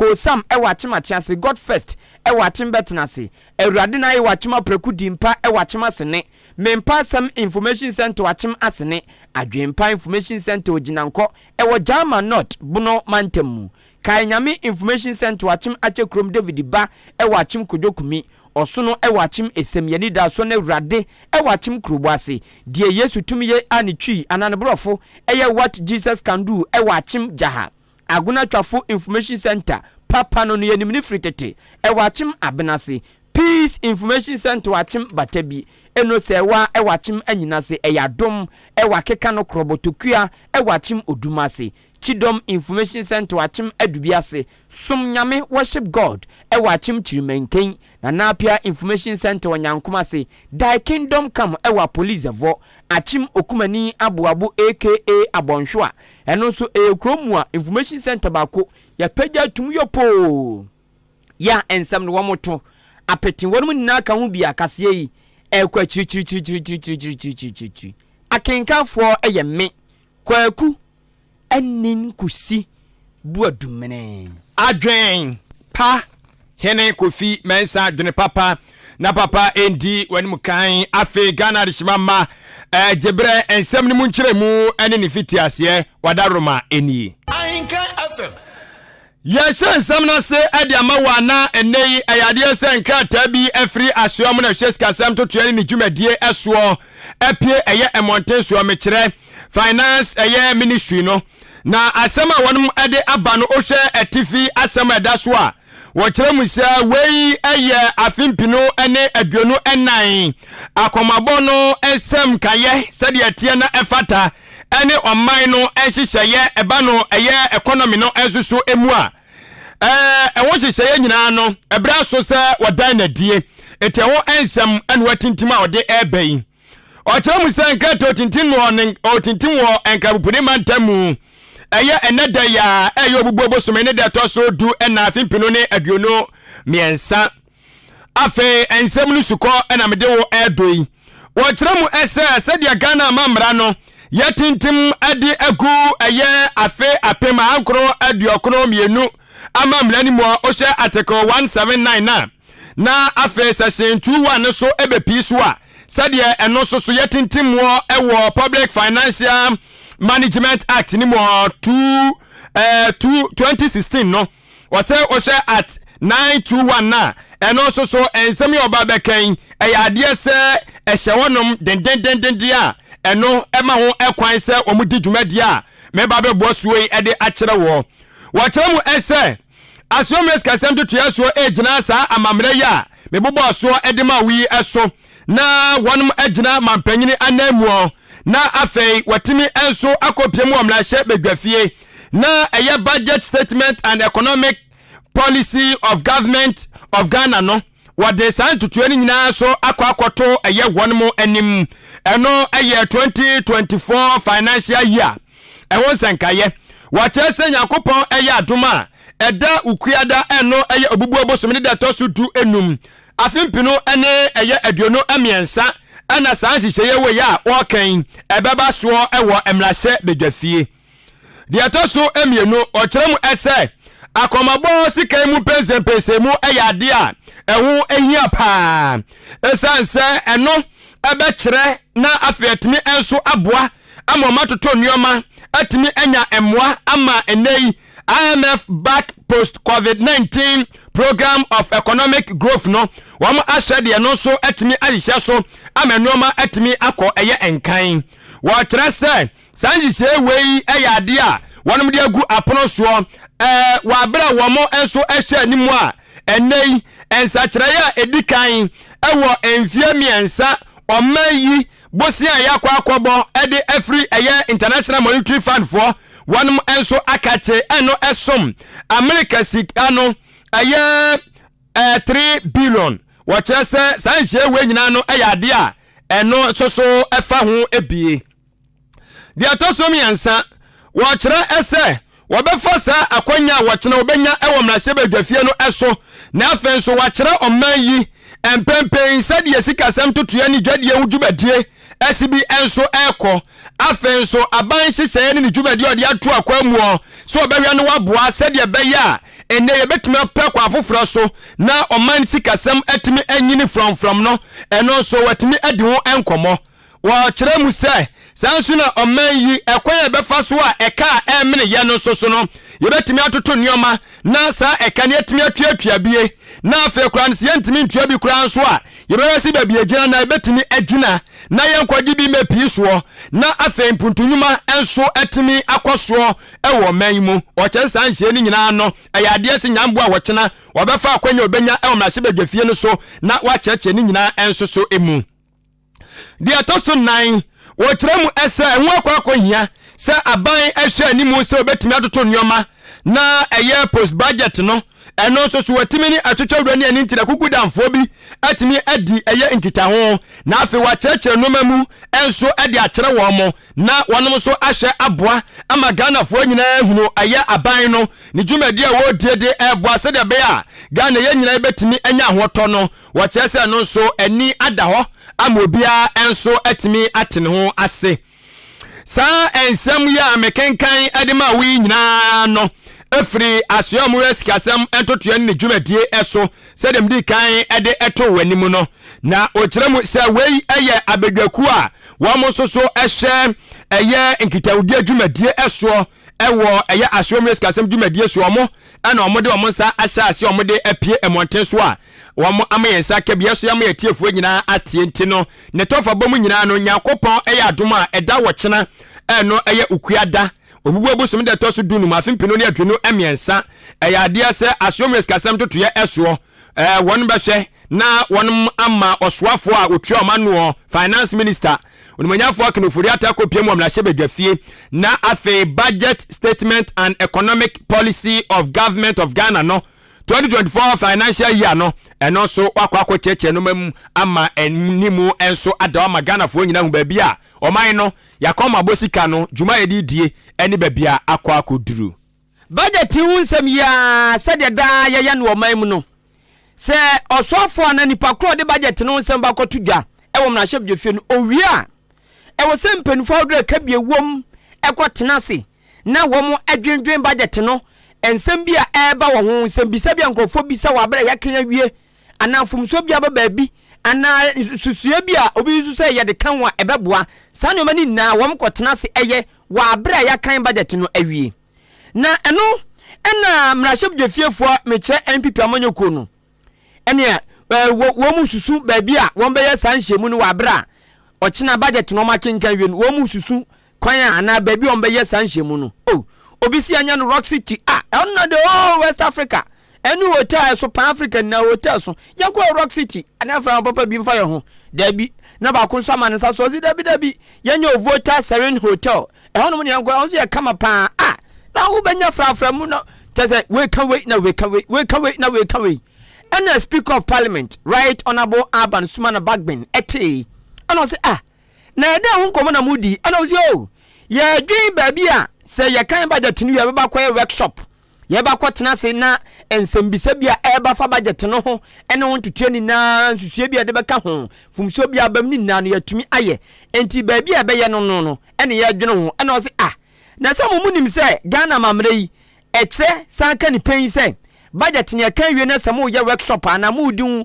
Kosam ɛwɔ Akyem Akyease, God First ɛwɔ Akyem Bɛtenase, Awurade na ayɛ wɔ Akyem Apraku, Dimpa ɛwɔ Akyem Asene, Mempa Asɛm Information Centre wɔ Akyem Asene, Adwempa Information Centre wɔ Gyinankɔ ɛwɔ Jaama North Bono Mantam mu, Kae Nyame Information Centre wɔ Akyem Akyɛkurom, David Ba ɛwɔ Akyem Kojo Kumi, Ɔsono ɛwɔ Akyem Esem, Yɛnidasoɔ no Awurade ɛwɔ Akyem Kurobo ase, Deɛ Yesu Tumi Yɛ a ne Twi anaa ne Borɔfo ɛyɛ What Jesus Can Do ɛwɔ Akyem Gyaha, Agona Twafo Information Centre papa no no yɛnim no firi tete, ɛwɔ Akyem Abenase, Peace Information Centre wɔ Akyem Batabi, Eno Sɛɛwa ɛwɔ Akyem Anyinase, Ɛyɛ Adom ɛwɔ Akeka no Krɔbɔ Tokua ɛwɔ Akyem Odumase, Kyidɔm Information Centre wɔ Akyem Adubiase, Som Nyame, Worship God, ɛwɔ Akyem Kyirimanken, Nana Appiah Information Centre wɔ Nyankomase, Thy Kingdom Come ɛwɔ Apolizɛvɔ, Akyem Okumani Aboabo aka Abɔnhwewa, ɛno nso ɛyɛ kuro mua Information Centre baako, yɛapagya atum yopoo, yɛ a nsɛm no wɔto apete wɔnom nyinaa ka ho bi a kaseɛ yi ɛrekɔ akyirikyirikyirikyirikyirikyirikyirikyiri. Akenkanfoɔ yɛ me, Kwaku Anin Kusi Boadumene. Adwen pa Hene Kofi Mensah dwene papa na papa ndi w'anim kan. Afei Ghana Adehyema mma gyeberɛ nsɛm no mu nkyerɛmu ne ne mfitiaseɛ Wadaroma nie. Ahenkan FM. Yɛhyɛ nsɛm no ase de ama wo a na ɛnnɛ yi ɛyɛ adeɛ sɛ nkrataa bi afiri asoɛ mu na ɛhwɛ sikasɛm ntotoeɛ ne ne dwumadie soɔ apue ɛyɛ mmɔnten soɔ mekyerɛ finance ɛyɛ ministry no na asɛm a wɔnom de aba no wohwɛ atifi asɛm a ɛda so a wɔkyerɛ mu sɛ wei yɛ afe mpinu ne 24 akɔmabɔ no nsɛm kayɛ sɛdeɛ ɛteɛ na ɛfata ne ɔman no nhyehyɛeɛ ɛba no ɛyɛ economy no nso so mu a ɛho nhyehyɛeɛ nyinaa no ɛberɛ aso sɛ wɔdan n'adie nti ɛho nsɛm ɛna watintim a ɔde ɛreba yi. Ɔkyerɛ mu sɛ nkrataa otintim wɔ ne otintim wɔ Nkrabopuni mantam mu ɛyɛ ɛnɛ da yi a ɛyɛ obubuo bosome ne da ɛtɔ so du ɛna afe mpenu ne 23. Afei nsɛm no sukɔ na mede wo ɛredɔ yi. Wɔkyerɛ mu sɛ sɛdeɛ Ghana amammara no yɛtintim de agu ɛyɛ afe 1992 amammara no mu a wohwɛ Article 179 no a na afei Section 21 no so bɛpii so a sɛdeɛ ɛno nso so yɛtintim wɔ wɔ Public Financial Management Act no mu 2 2016 no. Ɔsɛ wohwɛ at 921 no a, ɛno nso so nsɛm yi a ɔba bɛka yi, ɛyɛ adeɛ sɛ ɛhyɛ hɔnom dendendenden a ɛno ɛma ho kwan sɛ wɔn di dwumadie a meba bɛboa suo yi de akyerɛ woɔ. Wɔkyerɛ mu sɛ Asoɔmmerɛ sikasɛm ntotoeɛ soɔ ɛgyina saa amammerɛ yi a mebobɔɔ soɔ de ma wo yi so na wɔnom agyina mampanyini ananmuɔ na afei watumi nso akɔpiem wɔ mmarahyɛ badwafie na ɛyɛ Budget Statement and Economic Policy of Government of Ghana no wɔde saa ntotoeɛ no nyinaa so akɔ akɔto ɛyɛ wɔn mo anim. Ɛno ɛyɛ 2024 financial year ɛho nsɛnkaeɛ. Wɔkyerɛ sɛ Nyankopɔn ɛyɛ adom a ɛda Wukuada ɛno ɛyɛ Obubuo bosome ne da ɛtɔ so 15 Afe mpenu ne ɛyɛ 23 na saa nhyehyɛeɛ wei a wɔreka yi ɛbɛba soɔ wɔ mmarahyɛ badwafie. Deɛ ɛtɔ so mmienu, ɔkyerɛ mu sɛ akɔmabɔ sika mu mpɛnsɛmpɛnsɛmu yɛ adeɛ a ɛho hia paa ɛsiane sɛ ɛno ɛbɛkyerɛ na afei atumi nso aboa ama wɔn atoto nneɛma atumi anya mmoa ama nnɛ yi IMF back post COVID-19 program of economic growth no wɔn ahyɛ deɛ no nso atumi ahyehyɛ so ama nneɛma atumi akɔ ɛyɛ nkan. Wɔkyerɛ sɛ saa nhyehyɛe wei yɛ adeɛ a wɔn de agu apono soɔ ɛɛ wɔ abere a wɔn nso hyɛ anim a ɛnnɛ yi nsakyerɛeɛ a ɛdi kan ɛwɔ mfeɛ 3 ɔman yi Bosea a yɛakɔ akɔbɔ de afiri ɛyɛ International Monetary Fund foɔ wɔnom nso akakye ɛno ɛsom America sika no ɛyɛ 3 billion. Wɔkyerɛ sɛ saa nhyiamu wei nyinaa no ɛyɛ adeɛ a ɛno nso so ɛfa ho bie. Deɛ ɛtɔ so mmiɛnsa, wɔkyerɛ sɛ wɔbɛfa saa akwanya a wɔkyena wɔbɛnya wɔ mmarahyɛbadwafie no so na afei nso wɔakyerɛ ɔman yi mpɛmpɛn sɛdeɛ sikasɛm ntotoeɛ ne dwadie ho dwumadie asi bi nso rekɔ. Afei nso aban nhyehyɛeɛ ne ne dwumadie a ɔde ato akwan muɔ sɛ ɔbɛhwɛ na waboa sɛdeɛ ɛbɛyɛ a ɛnnɛ yɛbɛtumi apɛ kwan foforɔ so na ɔman sikasɛm atumi anyini frɔmfrɔm no, ɛno nso watumi adi ho nkɔmmɔ. Wɔkyerɛ mu sɛ, saa nso na ɔman yi, ɛkwan a ɛbɛfa so a ɛka a ɛremene yɛn no nso so no, yɛbɛtumi atoto nneɛma na saa ɛka no yɛatumi atuatua bie. Na afei koraa no, sɛ yɛntumi ntua bi koraa nso a, yɛbɛhwɛ sɛ baabi yɛgyina na yɛbɛtumi agyina na yɛnkɔgye bi mmɛpii soɔ, na afei mpuntunnwuma nso atumi akɔ soɔ wɔ ɔman yi mu. Wɔkyerɛ sɛ saa nhyehyɛeɛ no nyinaa no, ɛyɛ adeɛ sɛ nyamboa a wɔkyena wɔbɛfa akwanya a wɔbɛnya wɔ mmarahyɛbadwafie no so na wɔakyerɛkyerɛ ne nyinaa nso so mu. Deɛ ɛtɔ so nnan, wɔkyerɛ mu sɛ ɛho akɔ akɔhia sɛ aban hwɛ anim sɛ wɔbɛtumi atoto nneɛma na ɛyɛ post budget no, ɛno nso so wɔatumi ne atwitwa wura ne ani nti na kukudamfoɔ bi atumi adi ɛyɛ nkitaho na afei wɔakyerɛkyerɛ nneɛma mu nso de akyerɛ wɔn mo na wɔnom nso ahyɛ aboa ama Ghanafoɔ nyinaa hunu ɛyɛ aban no ne dwumadi a wɔredie de ɛreboa sɛdeɛ ɛbɛyɛ a Ghana yɛn nyinaa yɛbɛtumi anya ahotɔ no. Wɔkyerɛ sɛ ɛno nso ani ada hɔ ama obiara nso atumi ate ne ho ase. Saa nsɛm yi a mekenkan de ma wo yi nyinaa no firi asoɛ a wɔyɛ sikasɛm ntotoeɛ ne ne dwumadie so sɛdeɛ mede kan de to wɔ anim no. Na wɔkyerɛ mu sɛ wei yɛ abadwakuo a wɔn nso so hwɛ ɛyɛ nkitahodie dwumadie soɔ wɔ ɛyɛ asoɛ mu yɛ sikasɛm dwumadie so. Wɔn ɛna wɔn de wɔn nsa ahyɛ ase wɔn de apue mmɔnten so a wɔn ama yɛn nsa aka bi ɛso ama yɛn atiefoɔ nyinaa atie. Nti no ne tɔfa bɔ mu nyinaa no, Nyankopɔn ɛyɛ adom a ɛda wɔ kyena ɛno ɛyɛ Ukuada Obubu abosom da ɛtɔ so 15 afe 2023. Ɛyɛ adeɛ sɛ asoɛ mu yɛ sikasɛm ntotoeɛ ɛsoɔ ɛɛ wɔn bɛhwɛ na wɔn ama ɔsoafoɔ a ɔtua wɔn anoɔ, Finance Minister, Onimuonyamfoɔ Akin Ofori-Atta akɔpiem wɔ mmarahyɛbadwafie na afei Budget Statement and Economic Policy of Government of Ghana no 2024 Financial Year no, ɛno nso wakɔ akɔkyerɛkyerɛ nneɛma mu ama animu nso ada hɔ ama Ghanafoɔ nyinaa hu baabi a ɔman no yɛakɔmmabɔ sika no dwuma a yɛde redie ne baabi a akɔ akɔduru. Budget ho nsɛm yi ara sɛdeɛ daa yɛyɛ no wɔ ɔman mu no, sɛ ɔsoafoɔ anaa nipa korɔ a ɔde budget no ho nsɛm ba kɔto dwa wɔ mmarahyɛbadwafie no, ɔwie a, ɛwɔ sɛ mpanimfoɔ ahodoɔ a ɛka bi wom kɔtena ase na wɔdwendwen budget no nsɛm bi a ɛreba wɔ ho, nsɛmbisa bi a nkurɔfoɔ bisa wɔ aberɛ a yɛakan awie, anaa mfomsoɔ bi aba baabi, anaa nsusuiɛ bi a obi susu sɛ yɛde ka ho a ɛbɛboa. Saa nneɛma no nyinaa wɔkɔtena ase yɛ wɔ aberɛ a yɛakan budget no awie. Na ɛno na mmarahyɛbdwafiefoɔ, mekyerɛ NPP amanyɔkuo no, ɛneɛ wɔn mu susu baabi a wɔn bɛyɛ saa nhyiamu no wɔ aberɛ a ɔkyena budget no wɔn akenkan wie no, wɔn mu susu kwan a anaa baabi a wɔn bɛyɛ saa nhyiamu no. Oh, obi si anya no Rock City, ah, ɛno na the whole West Africa, ɛne hotel ɛso pan Africa nyinaa hotel so, yɛnkɔ Rock City, ɛne afra papa bi mfa yɛn ho, daabi, na baako nso ama ne nsa so, ɔsi dabi dabi, yɛnyɛ Ovota Serene Hotel, Ɛhɔnom deɛ nkɔ, ɛhɔ nso yɛ kama paa. Ah, na wobɛnya frafra mu na kyɛ sɛ wei ka wei na wei ka wei, wei ka wei na wei ka wei. Ɛna Speaker of Parliament, Right Honourable Alban Sumana Bagbin ɛtee. Ɛna ɔse ah, na ɛdɛn ho nkɔmmɔ na modi? Ɛna ɔse oh, yɛdwen baabi a sɛ yɛkan budget no wie a yɛbɛba akɔyɛ workshop. Yɛba kɔtena ase na nsɛmbisa bi a ɛreba fa budget no ho ne ho ntotoeɛ nyinaa, nsusuiɛ bi a yɛde bɛka ho, mfomsoɔ bi a aba mu ne nyinaa no yɛatumi ayɛ. Enti baabi a ɛbɛyɛ no no no ɛne yɛredwene ho. Ɛna ɔse ah, na sɛ mo mo nim sɛ Ghana amammerɛ yi ɛkyerɛ san ka ne pɛn sɛ budget no yɛka wie na sɛ moreyɛ workshop anaa moredi ho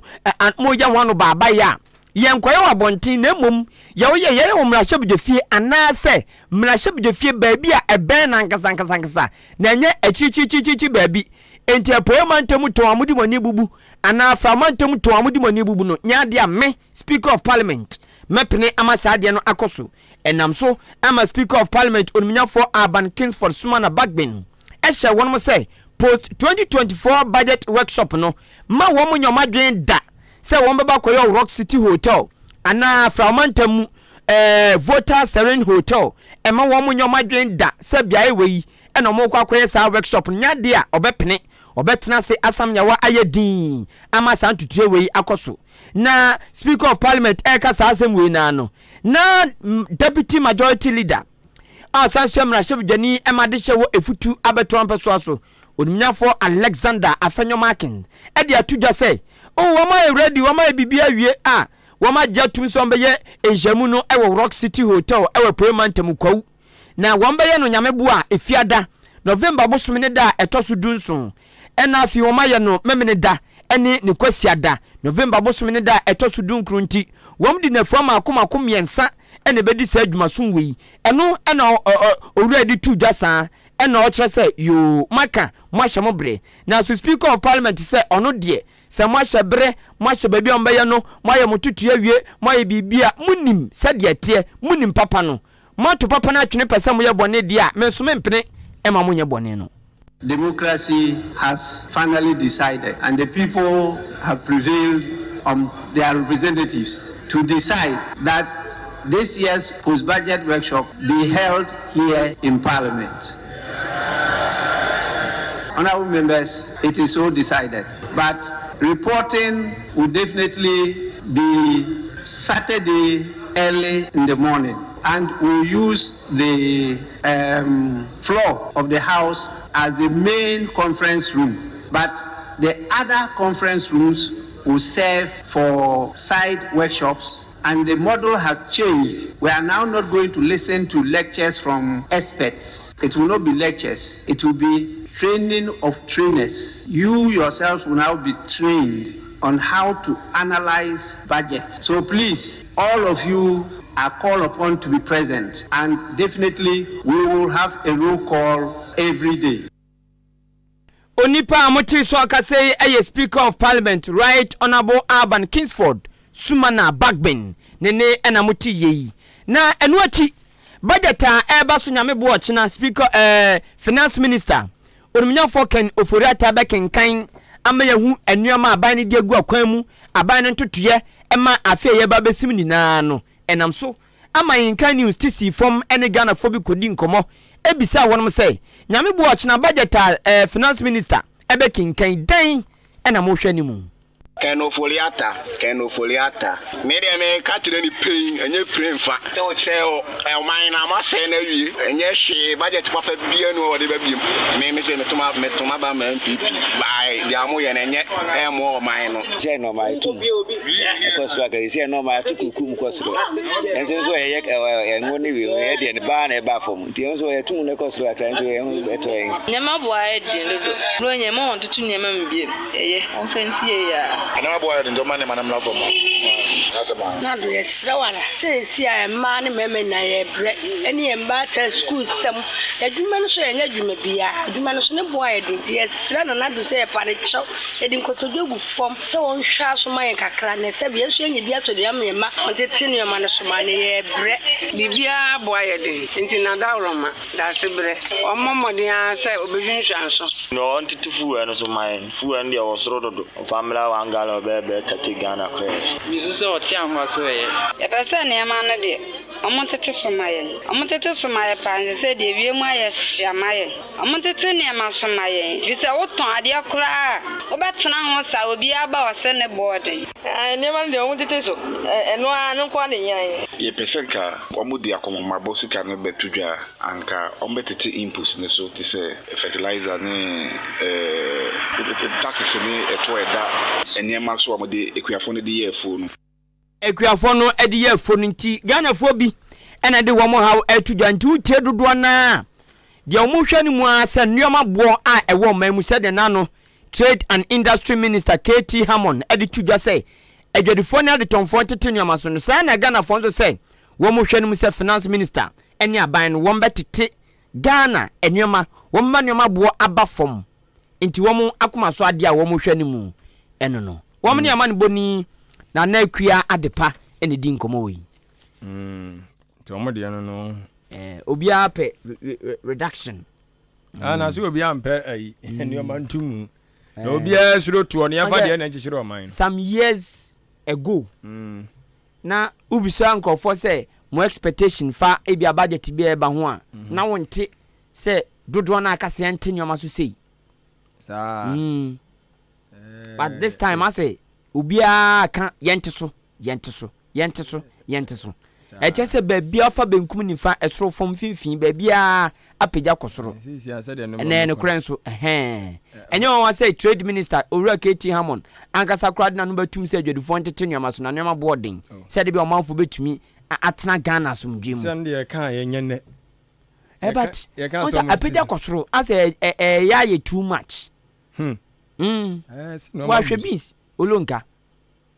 moreyɛ ho anobaabaeɛ a, Yɛnkɔyɛ wɔ abɔnten na mmom yɛyɛ yɛyɛ wɔ mmarahyɛbadwafie anaasɛ mmarahyɛbadwafie baabi a ɛbɛn no ankasankasankasa na ɛnyɛ akyirikyirikyirikyiri baabi. Enti Apueeɛ Mantam tɔn a mode mo ani bubu anaa Afra Mantam tɔn a mode mo ani bubu no nyɛ adeɛ a me, Speaker of Parliament, mɛpene ama saa adeɛ no akɔ so. Ɛnam so ama Speaker of Parliament Onimnyafoɔ Alban Kingsford Sumana Bagbin hyɛɛ wɔnom sɛ post 2024 budget workshop no mma wɔn nyɛ wɔn adwene da sɛ wɔbɛba akɔyɛ wɔ Rock City Hotel anaa Afra Ɔmantam mu eh, Volta Serene Hotel. Ɛmma wɔn nyɛ wɔn adwene da sɛ beaeɛ wei yi na wɔrekɔ akɔyɛ saa workshop no. Nyɛ adeɛ a wɔbɛpene, wɔbɛtena ase asam nyawa ayɛ dinn ama saa ntutuiɛ wei akɔ so. Na Speaker of Parliament ɛreka saa asɛm wei naa no, na Deputy Majority Leader a ɔsan so yɛ mmarahyɛbadwani ma adehyɛ wɔ Efutu abɛtoa mpɛsoa so, Onimnyafoɔ Alexander Afenyo-Markin de ato dwa sɛ, Oh, wɔn ayɛ ready, wɔn ayɛ biribi awie a, Wɔn agye atum sɛ wɔbɛyɛ nhyiamu no wɔ Rock City Hotel wɔ Apuei Mantam Kwawu. Na wɔbɛyɛ no Nyame boa a Efiada, November bosome ne da a ɛtɔ so dunson. Ɛna afei wɔayɛ no Memeneda ne ne Kwasiada, November bosome ne da a ɛtɔ so dunkron nti, wɔde nnafua mmaako mmaako mmiɛnsa na ɛbɛdi saa dwumasom wei. Ɛno na owura yi de too dwa saa ɛna ɔkyerɛ sɛ yoo moaka, moahyɛ mo bere. Nanso Speaker of Parliament sɛ ɔno deɛ sɛ moahyɛ bere, moahyɛ baabi a mobɛyɛ no, moayɛ mo totoe awie, moayɛ biribi a, monim sɛdeɛ ɛteɛ, monim papa no. Moato papa no atwene pɛ sɛ moyɛ bɔne deɛ a, me nso mempene mma monyɛ bɔne no. Democracy has finally decided and the people have prevailed on their representatives to decide that this year's post-budget workshop be held here in Parliament. Honourable members, it is so decided. But reporting will definitely be Saturday early in the morning and we'll use the um, floor of the house as the main conference room. But the other conference rooms will serve for side workshops and the model has changed. We are now not going to listen to lectures from experts. It will not be lectures. It will be training of trainers. You yourselves will now be trained on how to analyze budget. So please, all of you are called upon to be present and definitely we will have a roll call every day. Onipa a motee so akasa yi yɛ Speaker of Parliament Right Honourable Alban Kingsford Sumana Bagbin ne ne na mote yie yi. Na ɛno akyi, budget a ɛreba so Nyame boa ɔkyena, Speaker eh, Finance Minister Onimnyafoɔ Ken Ofori-Atta bɛkenkan ama yɛahu nneɛma a aban no de agu akwan mu, aban no ntotoeɛ ma afe a yɛreba abɛsim nyinaa no. Ɛnam so ama Yinka News te sii fam ne Ghanafoɔ bi kɔdi nkɔmmɔ bisaa wɔnom sɛ, Nyame boa ɔkyena budget a eh, Finance Minister bɛkenkan, dɛn na mohwɛ no mu? Ken Ofori-Atta, Ken Ofori-Atta, Me deɛ meka kyerɛ no pain, ɛnyɛ pray mfa sɛ ɔman no moasɛe no awie, ɛnyɛ hwee, budget papa biara nni hɔ a wɔde ba biom, me mese meto m'aba ma NPP, by deɛ wɔyɛ no ɛnyɛ, ɛmmoa ɔman no. Sɛ nnoɔma ɛtum ɛkɔ soro akɛse sɛ nnoɔma ɛto kuku mu kɔ soro nso nso ɛyɛ ɛngo ne wei ɛyɛ deɛ ne baa na ɛba fam nti ɛnso ɛtum no ɛkɔ soro akra nso ɛho ɛtɔ yɛn. Nneɛma bo ayɛ den dodo. Buronya mma wɔntoto nneɛma mu bio. Ɛyɛ, wɔmfa nsie yie ara. Nneɛma bo ayɛ den nti ɔmma nneɛma no mmra fam asɛm a. Nado yɛsrɛ wo ara sɛ seesei a mmaa ne mmarima nyinaa yɛrebrɛ ɛne yɛn mmaatan sukuusɛm adwuma no so yɛnyɛ adwuma biara adwuma no so ne bo ayɛ den nti yɛsrɛ Nana Addo sɛ yɛpa no kyɛw yɛde nkotodwe gu fam sɛ wɔnhwɛ aso ma yɛn kakra na sɛbi yɛn nso yɛanya bi atɔ aduan ama yɛn mma wɔntete nneɛma no so ma no yɛrebrɛ. Biribiara bo ayɛ den nti Nadaworoma Daasebrɛ, ɔmmɔ mmɔden ara sɛ ɔbɛdwintwa nso. Nea ɔntete fuel no so ma yɛn. Fuel no deɛ ɛwɔ soro dodo. Ɔmfa mmra one gallon ɔbɛyɛ bɛyɛ 30 Ghana koraa. Mesu sɛ ɔte ahoma so ɛyɛ. Yɛpɛ sɛ nneɛma no deɛ, wɔtete so ma yɛn. Wɔtete so ma yɛn paa, ɛnsɛ sɛ deɛ wiem ayɛ hye ama yɛn. Wɔtete nneɛma so ma yɛn, ɛfiri sɛ wotɔn adeɛ koraa a, wobɛtena ho saa, obiara ba ɔsɛ ne boɔ den. Nneɛma no deɛ wɔtete so, ɛno ara, ɛno nko ara na ɛhia yɛn. Yɛpɛ sɛ nka wɔde akɔnhomabɔ sika no bɛto dwa a, anka wɔbɛtete inputs no so te sɛ fertilizer ne taxes ne ɛtoɔ a ɛda nneɛma so a wɔde akuafoɔ no de yɛ afuo no. Akuafoɔ no de yɛ afuo no nti Ghanafoɔ bi na de wɔn haw reto dwa nti wotie dodoɔ no ara deɛ wɔhwɛ no mu ara sɛ nneɛma boɔ a ɛwɔ ɔman mu sɛdeɛ n'ano Trade and Industry Minister KT Hammond de to dwa sɛ adwadifoɔ ne adetɔnfoɔ ntete nneɛma so no saa na Ghanafoɔ nso sɛ wɔhwɛ no mu sɛ Finance Minister ne aban no wɔbɛtete Ghana nneɛma wɔbɛma nneɛma boɔ aba fam nti wɔn akoma so adeɛ a wɔhwɛ no mu ɛno no wɔn ne amanebɔni Nana Akua Adepa na ɛdi nkɔmmɔ wɔ yi. Mm, nti wɔn deɛ no no. Eh, obiara pɛ reduction. Ah, na sɛ obiara mpɛ ayi mm. nneɛma ntumu na eh. obiara suro toɔ ne yɛmfa deɛ na nkyekyere ɔman no. Some years ago mm. na wobisa nkurɔfoɔ sɛ mo expectation fa ebi a budget bi a ɛba ho a mm-hmm. na wonte sɛ dodoɔ no aka sɛ yɛnte nneɛma so sei. Saa. Mm. But this time asɛ obiara ka yɛnte so yɛnte so yɛnte so yɛnte so. Ɛkyɛ sɛ baabiara fa benkum nifa ɛsoro fam mfimfini baabiara apagya kɔ soro. Ɛnna ɛyɛ nokorɛ nso. Ɛhɛn. Ɛnyɛ nwanwa sɛ Trade Minister Owura KT Hammond ankasa koraa de n'ano bɛtum sɛ adwadifoɔ ntete nneɛma so na nneɛma boɔ den oh. sɛ de bi ɔmanfoɔ bɛtumi atena Ghana asomdwoe mu. Sɛm deɛ ɛka a yɛnyɛ nnɛ. Eh, but apagya kɔ soro asɛ ɛyɛ ayɛ too much. Hmm. Mm. Eh, Wahwɛ beans olonka.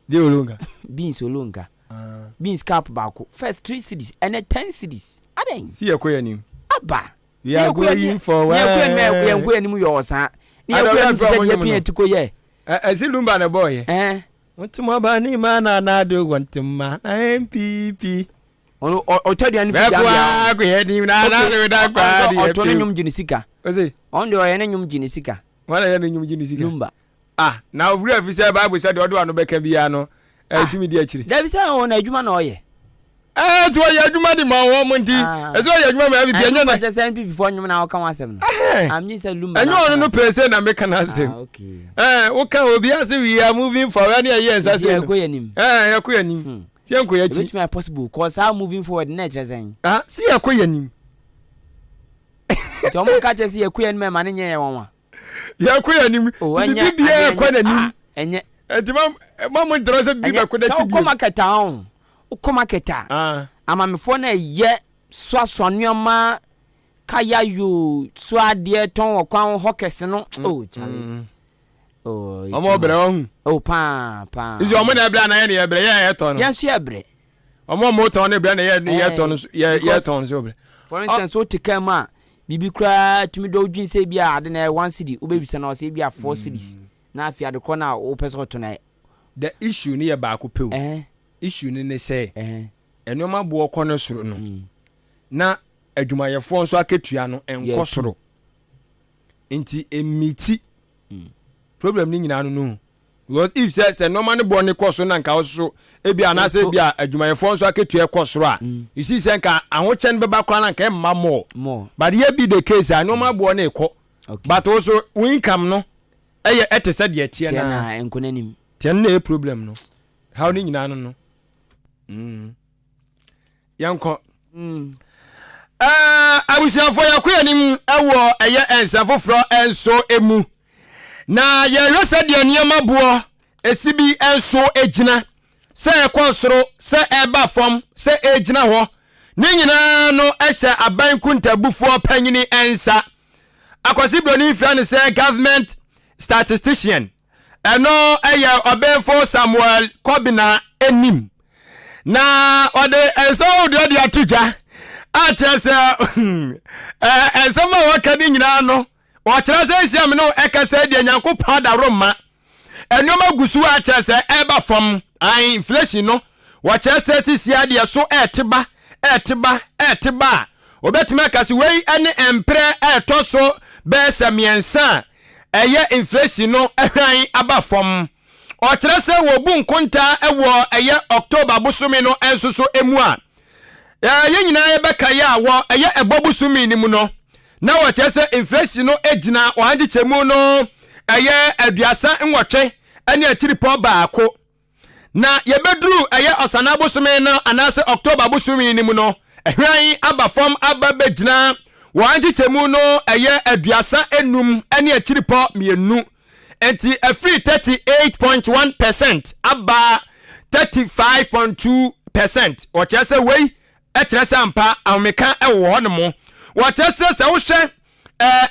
Deɛ olonka. Beans olonka. Ah. Beans cup baako first 3 cedis ɛnɛ 10 cedis adɛn. Si yɛ kɔ yɛ nim. Aba. We are going forward. Yɛn kɔ yɛ nim yɛ ɔsan. Ne yɛn kɔ yɛ nim ti sɛ deɛ pin ɛti ko yɛ. Ɛsi lumba na bɔɔ yɛ. Ɛn. Wɔntoma ba ne ma na na do wɔntoma na NPP. Ɔno ɔtɔ aduane fi Gambia. Bɛkɔ akɔ yɛ nim na na do da kwa de yɛ. Ɔtɔ ne nnwom gye ne sika. Ɔse. Ɔno deɛ ɔyɛ ne nnwom gye ne sika. Wɔn na yɛ ne nnwom gye ne sika. Lumba. Ah, na ofiri afi sɛ Bible sɛ deɛ ɔde wano bɛka biara no, ɛtumi ah, di akyiri. Dabi sɛ ɔno adwuma na ɔyɛ. Ɛɛ nti ɔyɛ adwuma de ma wɔn mo nti ah. ɛsɛ ɔyɛ adwuma ma NPP ɛnyɛ na. Ɛnyɛ sɛ NPP fɔ nnwom na ɔka wɔn asɛm no. Amnye sɛ Lumba. Ɛnyɛ ɔno no pɛɛ sɛ na meka n'asɛm. Ah, Ɛɛ woka obi ase we are moving forward ne ɛyɛ nsa sɛ. Yɛkɔ yɛn anim. Ɛɛ yɛkɔ yɛn anim. Hmm. Ti yɛn kɔ yɛn akyi. Ebetumi ayɛ possible kɔ saa moving forward na ɛkyerɛ sɛn. Ah si yɛkɔ yɛn anim. Nti wɔn ka kyerɛ sɛ yɛkɔ yɛn anim ɛma ne nyɛ yɛn nwanwa. Yɛkɔ yɛn anim. Oh, Ti bibi biara kɔ n'anim. Ah, ɛnyɛ. Nti ma ma mo ntɛrɛ sɛ bibi bɛkɔ n'akyi bio. Sɛ wokɔ market a ɔn wokɔ market a. Ah. Amamefoɔ na ɛyɛ soasoa nneɛma kaya yoo soa adeɛ tɔn wɔ kwan hɔ kɛse no. Mm. Oh, Charlie. Mm. Oh, ɔmo brɛ ɔhu. Oh, paa paa. Nti ɔmo na ɛbrɛ anaa yɛ na yɛ brɛ yɛ yɛ tɔn no. Yɛn nso yɛ brɛ. Ɔmo ɔmo tɔn ne brɛ na yɛ yɛ tɔn no yɛ yɛ tɔn nso brɛ. For instance, o te kaa mu a biribi koraa tumi dɔ odwin sɛ ebi a ade na ɛyɛ 1 cedi wobɛbisa na ɔsɛ ebi a 4 cedis na afei ade korɔ no a wopɛ sɛ ɔtɔ no ɛ. The issue no yɛ baako pɛ o. Issue no ne sɛ nneɛma boɔ kɔ ne soro no na adwumayɛfoɔ nso akatua no nkɔ soro nti emiti problem no nyinaa no no because if sɛ sɛ nneɛma no boɔ no kɔ soro na nka ɔso ebi anaasɛ ebi a adwumayɛfoɔ nso akatua kɔ soro a mm. you see sɛ nka ahokyɛ no bɛba koraa na nka ɛmma more but yɛ bi the case a nneɛma boɔ no ekɔ but also wo income no ɛyɛ ɛte sɛ deɛ ɛteɛ naa nkɔ n'anim tiɛ no na ɛyɛ problem no how ne nyinaa no no mm. Yɛnkɔ. Mm. Uh, abusuafoɔ yɛkɔ yɛn anim wɔ ɛyɛ nsa foforɔ nso mu na yɛhwɛ sɛ deɛ nneɛma boɔ esi bi nso gyina sɛ ɛkɔ soro sɛ ɛba fam sɛ ɛgyina hɔ ne nyinaa no hyɛ aban kuntabufoɔ panyini nsa. Akwasi Broni frɛ no sɛ government statistician. Ɛno yɛ ɔbenfo Samuel Kobina anim. Na ɔde nsɛm ahodoɔ de ato dwa a kyerɛ sɛ nsɛm a wɔka ne nyinaa no ɔkyerɛ sɛ nsiam no ɛkasa deɛ Nyankopɔn adaworo mma nneɛma gu so a kyerɛ sɛ ɛreba fam an inflation no wɔkyerɛ sɛ sisi adeɛ so ɛrete ba ɛrete ba ɛrete ba a wɔbɛtumi aka sɛ wei ne mprɛ ɛretɔ so bɛyɛ sɛ mmiɛnsa a ɛyɛ inflation no hwan aba fam. Ɔkyerɛ sɛ wɔbu nkontaa wɔ ɛyɛ October bosome no nso so mu a, yɛn nyinaa yɛbɛkae a wɔ ɛyɛ ɛbɔ bosome no mu no, na wɔkyerɛ sɛ inflation no gyina ɔha nkyekyɛmu no ɛyɛ 38 ne akyiripɔ baako. Na yɛbɛduru ɛyɛ Ɔsanaa bosome no anaasɛ October bosome no mu no, hwan aba fam aba bɛgyina wɔn nkyekyɛmu no ɛyɛ 35 ne akyiripɔ mmienu. Nti ɛfiri 38.1% aba 35.2%. Wɔkyerɛ sɛ wei kyerɛ sɛ ampa ahomeka wɔ hɔ nom. Wɔkyerɛ sɛ sɛ wohwɛ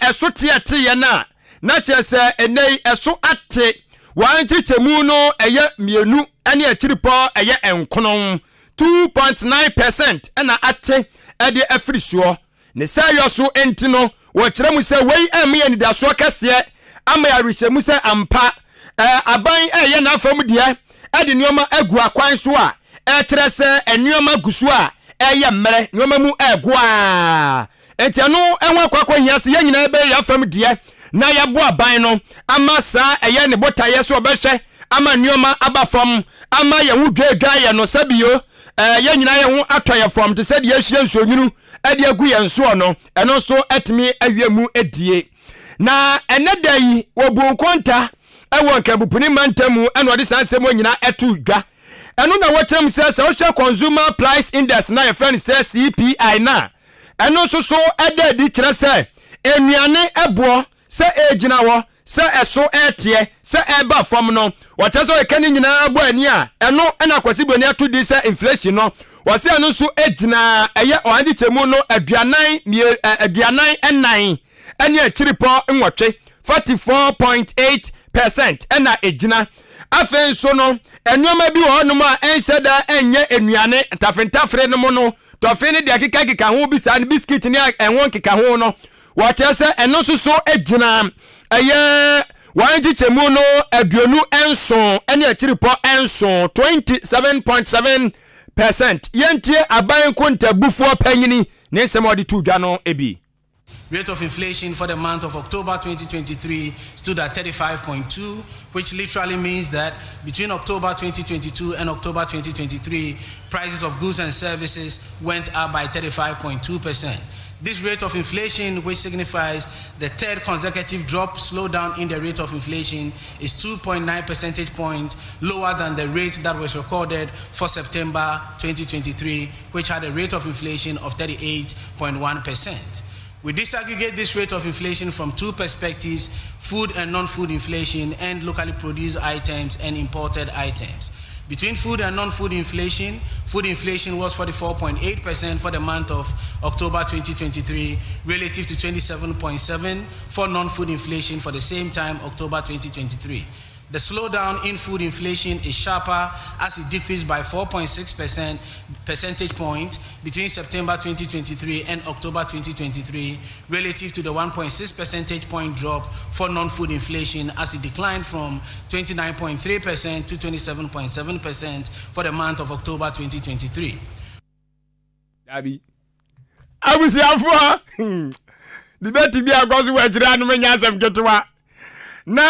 ɛso teɛteeɛ no a, na kyerɛ sɛ ɛnnɛ yi ɛso ate. Wɔn nkyekyɛmu no ɛyɛ mmienu ne akyiripɔ ɛyɛ nkono, 2.9 percent na ate de afiri soɔ. Ne saayɔ so nti no, wɔkyerɛ mu sɛ wei rema yɛn anidasoɔ kɛseɛ ama yɛn awerehyɛmu sɛ ampa aban reyɛ n'afa mu deɛ de nneɛma agu akwan so a ɛkyerɛ sɛ nneɛma gu so a ɛreyɛ mmerɛ, nneɛma mu rego ara. Enti ɛno ho akɔ akɔhia sɛ yɛn nyinaa bɛyɛ yɛn afam deɛ na yɛaboa aban no ama saa ɛyɛ ne botaeɛ sɛ ɔbɛhwɛ ama nneɛma aba fam ama yɛn ho dwaadwaa yɛn no sɛbio yɛn nyinaa yɛn ho atɔ yɛn fam te sɛ deɛ yɛahyia nsuonwunu de agu yɛn soɔ no, ɛno nso atumi awie mu adie. Na ɛnɛ da yi wɔbu nkonta wɔ Nkabumpuni mantam mu ɛna ɔde saa nsɛm nyinaa ɛto dwa. Ɛno na wɔkyerɛ mu sɛ sɛ wohwɛ Consumer Price Index no a yɛfrɛ no sɛ CPI no a, ɛno nso so ɛda adi kyerɛ sɛ nnuane boɔ sɛ ɛregyina hɔ, sɛ ɛso reteɛ, sɛ ɛreba fam no, wɔkyerɛ sɛ wɔka ne nyinaa bɔ ani a, ɛno na Kwasi Broni ato din sɛ inflation no. Wɔse ɛno nso gyina ɛyɛ ɔhankyekyɛmu no 44 ne akyiripɔ nwɔtwe, 44.8 percent, na ɛgyina. Afei nso no, nneɛma bi wɔ hɔnom a ɛnhyɛ da nyɛ nnuane, ntafrentafre nom no, tɔfe ne deɛ ɛkekakeka ho bi saa no, biskit ne ɛho nkekaho no, wɔkyerɛ sɛ ɛno nso so gyina ɛyɛ wɔn nkyekyɛmu no 27 ne akyiripɔ nson, 27.7 percent. Yɛntie aban nkontabufoɔ panyini ne nsɛm a ɔde too dwa no bi. Rate of inflation for the month of October 2023 stood at 35.2, which literally means that between October 2022 and October 2023, prices of goods and services went up by 35.2%. This rate of inflation, which signifies the third consecutive drop slowdown in the rate of inflation, is 2.9 percentage points lower than the rate that was recorded for September 2023, which had a rate of inflation of 38.1%. We disaggregate this rate of inflation from two perspectives food and non food inflation, and locally produced items and imported items. Between food and non food inflation, food inflation was 44.8% for the month of October 2023, relative to 27.7 for non food inflation for the same time, October 2023. The slowdown in food inflation is sharper as it decreased by 4.6% percentage point between September 2023 and October 2023 relative to the 1.6 percentage point drop for non-food inflation as it declined from 29.3% to 27.7% for the month of October 2023. Dabi. Abusuafoɔ, debate bi akɔ so wɔ akyire anom nyɛ asɛm ketewa. Na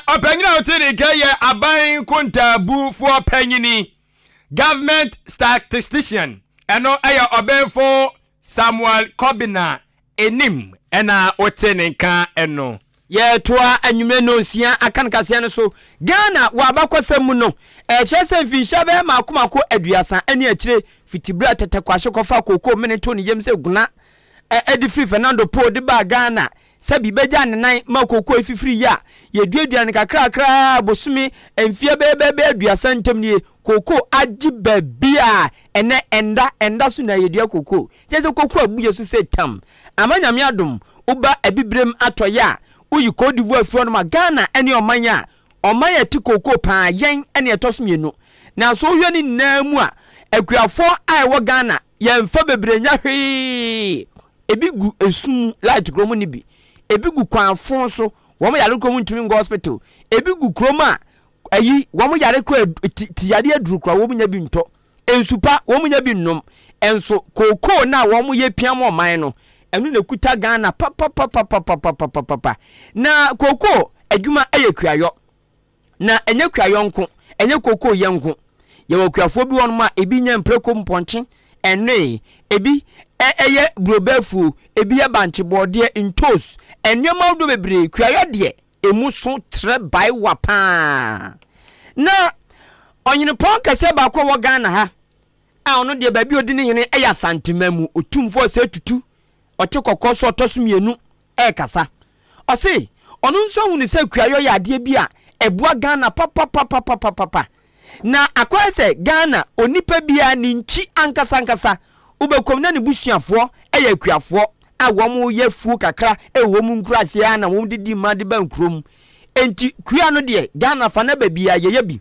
ɔpanyin a ɔte ne nka yɛ aban kontaabufoɔ panyini, government statistician, ɛno ɛyɛ ɔbɛnfo Samuel Kobina Anim na wote ne nka no. Yɛretoa anwummerɛ nnɔnsia akan kaseɛ no so. Ghana wɔ abakɔsɛm mu no, ɛkyerɛ sɛ mfinhyia bɛyɛ mmaako mmaako 30 ne akyire fiti berɛ a Tɛtɛ Kwahye kɔfaa kookoo mene too ne yam sɛ guna de firi Fernando Po de baa Ghana sɛ bi bɛgyaa ne nan ma kookoo yi fifiri yie a yɛduadua no kakrakra ara bosome mfeɛ bɛyɛ bɛyɛ bɛyɛ aduasa ntam nie kookoo agye baabi a ɛnɛ ɛnda ɛnda so na yɛdua kookoo. Kyerɛ sɛ koko abu yɛ so sɛ tam. Ama Nyame adom woba abibirem atɔeɛ a woyi Cote d'Ivoire firi hɔnom a Ghana ne ɔman a ɔman a ɛte kookoo paa yɛn ne ɛtɔ so mmienu. Nanso wohwɛ ne nyinaa mu a akuafoɔ a ɛwɔ Ghana yɛmfa bebree nyɛ hwee. Ebi gu esum mu light kuro mu ne bi. Ebi gu kwan fon so wɔn yare kuro mu ntumi nkɔ hospital. Ebi gu kurom a ayi wɔn yare kura ti ti yareɛ aduru kura wɔn nya bi ntɔ. Nsu pa, wɔn nya bi nnom. Nso kookoo no a wɔn yɛ pia ma ɔman no, ɛno na ɛkuta Ghana papapapapapapapapa. Na kookoo adwuma yɛ kuayɔ. Na ɛnyɛ kuayɔ nko, ɛnyɛ kookoo yɛ nko. Yɛwɔ akuafoɔ bi wɔnom a ebi nya mprako mpɔnkye, ɛnoe, ebi ɛyɛ buroba afuo, ebi yɛ bankye, bɔɔdeɛ, ntoos, nneɛma ahodoɔ bebree. Kuayɔ deɛ, emu so trɛ bae wa paa. Na ɔhenepɔn kɛseɛ baako a ɔwɔ Ghana ha a ɔno deɛ baabi a ɔdi ne hene yɛ Asanteman mu, Otumfoɔ Osei Tutu, ɔte kɔkɔɔ so ɔtɔ so mmienu ɛrekasa. Ɔse ɔno nso ahunu sɛ kuayɔ yɛ adeɛ bi a ɛboa Ghana papapapapapapa. Na akɔyɛ sɛ Ghana onipa biara ne nkyi ankasa ankasa wobɛkɔm na ne busuafoɔ yɛ akuafoɔ a wɔn yɛ afuo kakra wɔ wɔn nkuraseɛ ara na wɔn de di mma de ba nkurom. Enti kua no deɛ Ghana fa na baabiara yɛyɛ bi.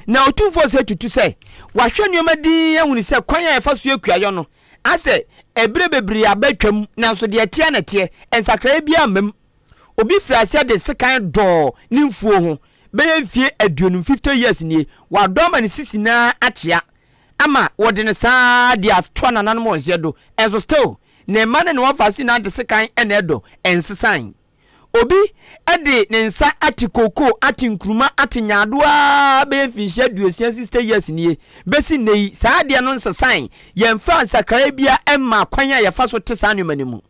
Na Otumfoɔ Osei Tutu sɛ wahwɛ nneɛma dinn ahunu sɛ kwan a yɛfa so yɛ kuayɔ no asɛ ɛberɛ bebree aba atwam nanso deɛ ɛteɛ na ɛteɛ, nsakraeɛ biara mma mu. Obi firii aseɛ de sekan dɔɔ ne mfuo ho bɛyɛ mfie aduonum, 50 years, nie, wadɔ ama ne sisi no ara akyea ama wɔde no saa ara de atoa nananom wɔn nseɛ do, nso still ne mma ne ne wɔfaase nyinaa de sekan na ɛdɔ, ɛnsesae. Obi de ne nsa ate kookoo, ate nkruma, ate nyaadoa ara bɛyɛ mfinhyia 60, 60 years, nie, bɛsi nnɛ yi, saa adeɛ no nsesae, yɛmfaa nsakraeɛ biara mmaa kwan a yɛfa so te saa nneɛma no mu.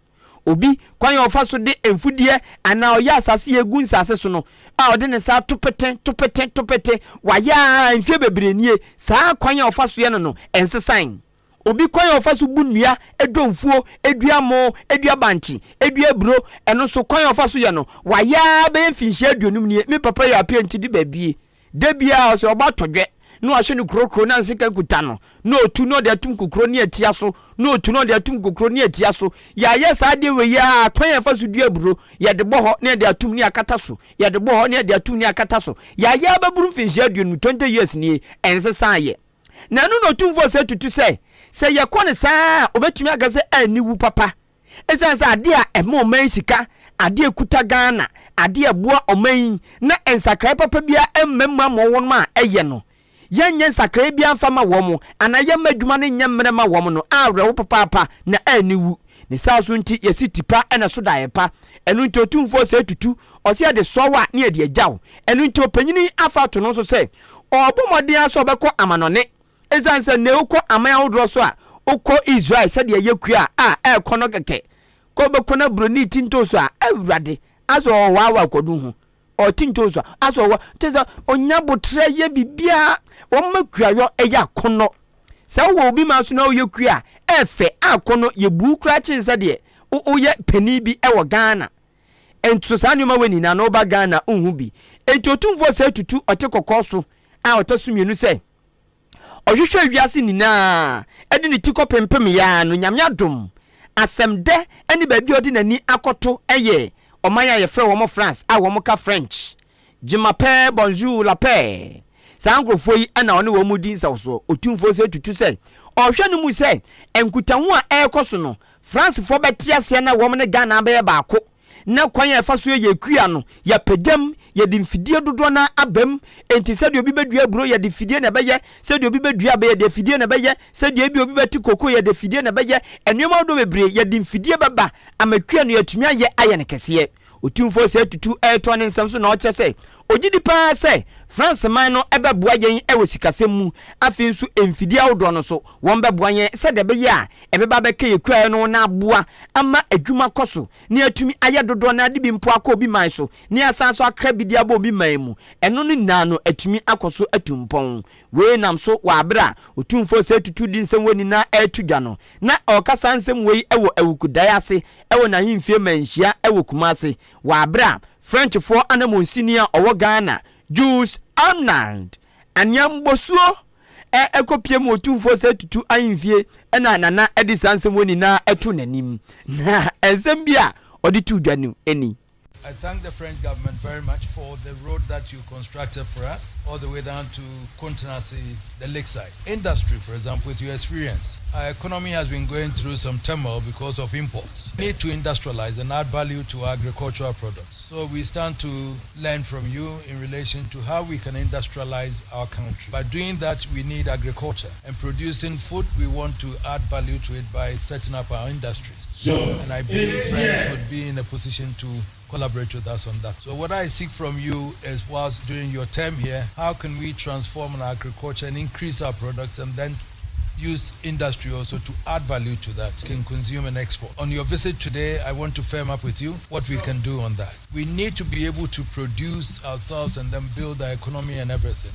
Obi kwan a ɔfa so de mfudeɛ anaa ɔyɛ asase yɛ gu nsase so no a ɔde ne nsa to pete to pete to pete, wayɛ ara mfeɛ bebree nie, saa kwan a ɔfa so yɛ no no, ɛnsesae. Obi kwan a ɔfa so bu nnua, dɔ mfuo, dua mo, dua bankye, dua aburo, ɛno nso kwan a ɔfa so yɛ no, wayɛ ara bɛyɛ mfinhyia aduonum nie. Me papa yɛ apia nti de baabie. Da biara ɔsɛ ɔbɔ atɔdwɛ na wahyɛ no kurokuro na nseka nkuta no na ɔtu na ɔde atum kukuro ne atia so na ɔtu na ɔde atum kukuro ne atia so. Yɛayɛ saa adeɛ wei yi ara, kwan a yɛfa so dua aburo, yɛde bɔ hɔ na yɛde atum ne akata so, yɛde bɔ hɔ na yɛde atum ne akata so. Yɛayɛ ara bɛboro mfinhyia aduonum, 20 years nie, ɛnsesaeɛ. Na ɛno na Otumfoɔ Osei Tutu sɛ, sɛ yɛkɔ no saa a, ɔbɛtumi aka sɛ aniwu papa. Ɛsiane sɛ adeɛ a ɛma ɔman yi sika, adeɛ a ɛkuta Ghana, adeɛ a ɛboa ɔman yi na nsakraeɛ papa biara mma mu ama wɔn a ɛyɛ no, yɛnyɛ nsakraeɛ biara mfa mma wɔn anaa yɛmma adwuma no nyɛ mmerɛ mma wɔn no, awerɛho papaapa na aniwu. Ne saa so nti yɛsi ti pa na so daeɛ pa. Ɛno nti Otumfoɔ Osei Tutu, ɔse yɛde sɔ wo a ne yɛde agya wo. Ɛno nti ɔpanyini yi afa ato no so sɛ ɔrebɔ mmɔden ara sɛ ɔbɛkɔ amanɔne. Ɛsiane sɛ nnɛ wokɔ aman ahodoɔ so a, wokɔ Israel sɛdeɛ ɛyɛ kua a ɛrekɔ no kɛkɛ. Kɔ wobɛkɔ na buroni ti ntooso a, Awurade, asɛ ɔwaawa kwadu ho. Ɔte ntooso a, asɛ ɔwa, kyerɛ sɛ ɔnya aboterɛ yɛ biribiara. Wɔma kuayɔ yɛ akɔnnɔ. Sɛ wowɔ obi man so na woyɛ kua a, ɛfɛ, akɔnnɔ, yɛbu wo koraa kyɛn sɛdeɛ woyɛ panin bi wɔ Ghana. Nso saa nneɛma wei nyinaa no woba Ghana wonhu bi. Enti Otumfoɔ Osei Tutu ɔte kɔkɔɔ so a ɔtɔ so mmienu sɛ ɔhwehwɛɛ wiase nyinaa de ne ti kɔpempem yaa no Nyame adom asɛm dɛ ne baabi a ɔde n'ani akɔto yɛ ɔman a yɛfrɛ wɔn France a wɔn ka French Je m'appelle bonjour la paix saa nkurɔfoɔ yi na ɔne wɔn di nsawsoɔ. Otumfoɔ Osei Tutu sɛ ɔhwɛ no mu sɛ nkutaho a ɛrekɔ so no Francefoɔ bɛte aseɛ na wɔn ne Ghana abɛyɛ baako na kwan a yɛfa so yɛ yɛn kua no, yɛapagya mu, yɛde mfidie dodoɔ no ara aba mu. Enti sɛdeɛ obi bɛdua aburo, yɛde fidie na ɛbɛyɛ, sɛdeɛ obi bɛdua abɛ, yɛde afidie na ɛbɛyɛ, sɛdeɛ ebi obi bɛte koko, yɛde afidie na ɛbɛyɛ. Nneɛma ahodoɔ bebree, yɛde mfidie bɛba ama kua no yɛatumi ayɛ ayɛ no kɛseɛ. Otumfoɔ Osei Tutu retoa ne nsɛm so na ɔkyerɛ sɛ ɔgye di paa sɛ France man no bɛboa yɛn wɔ sikasɛm mu, afei nso mfidie ahodoɔ no nso wɔbɛboa yɛn sɛdeɛ ɛbɛyɛ a ɛbɛba abɛka yɛn kuayɛ no na aboa ama adwuma kɔ so na yɛatumi ayɛ dodoɔ no ara de bi mpo akɔ obi man so na yɛasan nso akra bi de aba obi man mu. Ɛno no nyinaa no atumi akɔ so atu mpɔn. Wei nam so wɔ aberɛ a Otumfoɔ Osei Tutu de nsɛm wei nyinaa reto dwa no, na ɔreka saa nsɛm wei wɔ Awukudaeɛ ase wɔ n'ahemfie Manhyia wɔ Kumase wɔ aberɛ a Frenchfoɔ anamonsini a ɔwɔ Ghana, Jules Arnand Aniambosuo kɔpie mu Otumfoɔ Osei Tutu ahemfie na Nana de saa nsɛm wei nyinaa too n'anim. Na nsɛm bi a ɔde too dwa no ni. I thank the French government very much for the road that you constructed for us, all the way down to Kuntanase, the lakeside. Industry, for example, with your experience, our economy has been going through some turmoil because of imports. We need to industrialize and add value to our agricultural products. So we stand to learn from you in relation to how we can industrialize our country. By doing that, we need agriculture. And producing food, we want to add value to it by setting up our industries. And I believe France would be in a position to collaborate with us on that. So what I seek from you is whilst during your term here, how can we transform our agriculture and increase our products and then use industry also to add value to that, can consume and export. On your visit today, I want to firm up with you what we can do on that. We need to be able to produce ourselves and then build our economy and everything.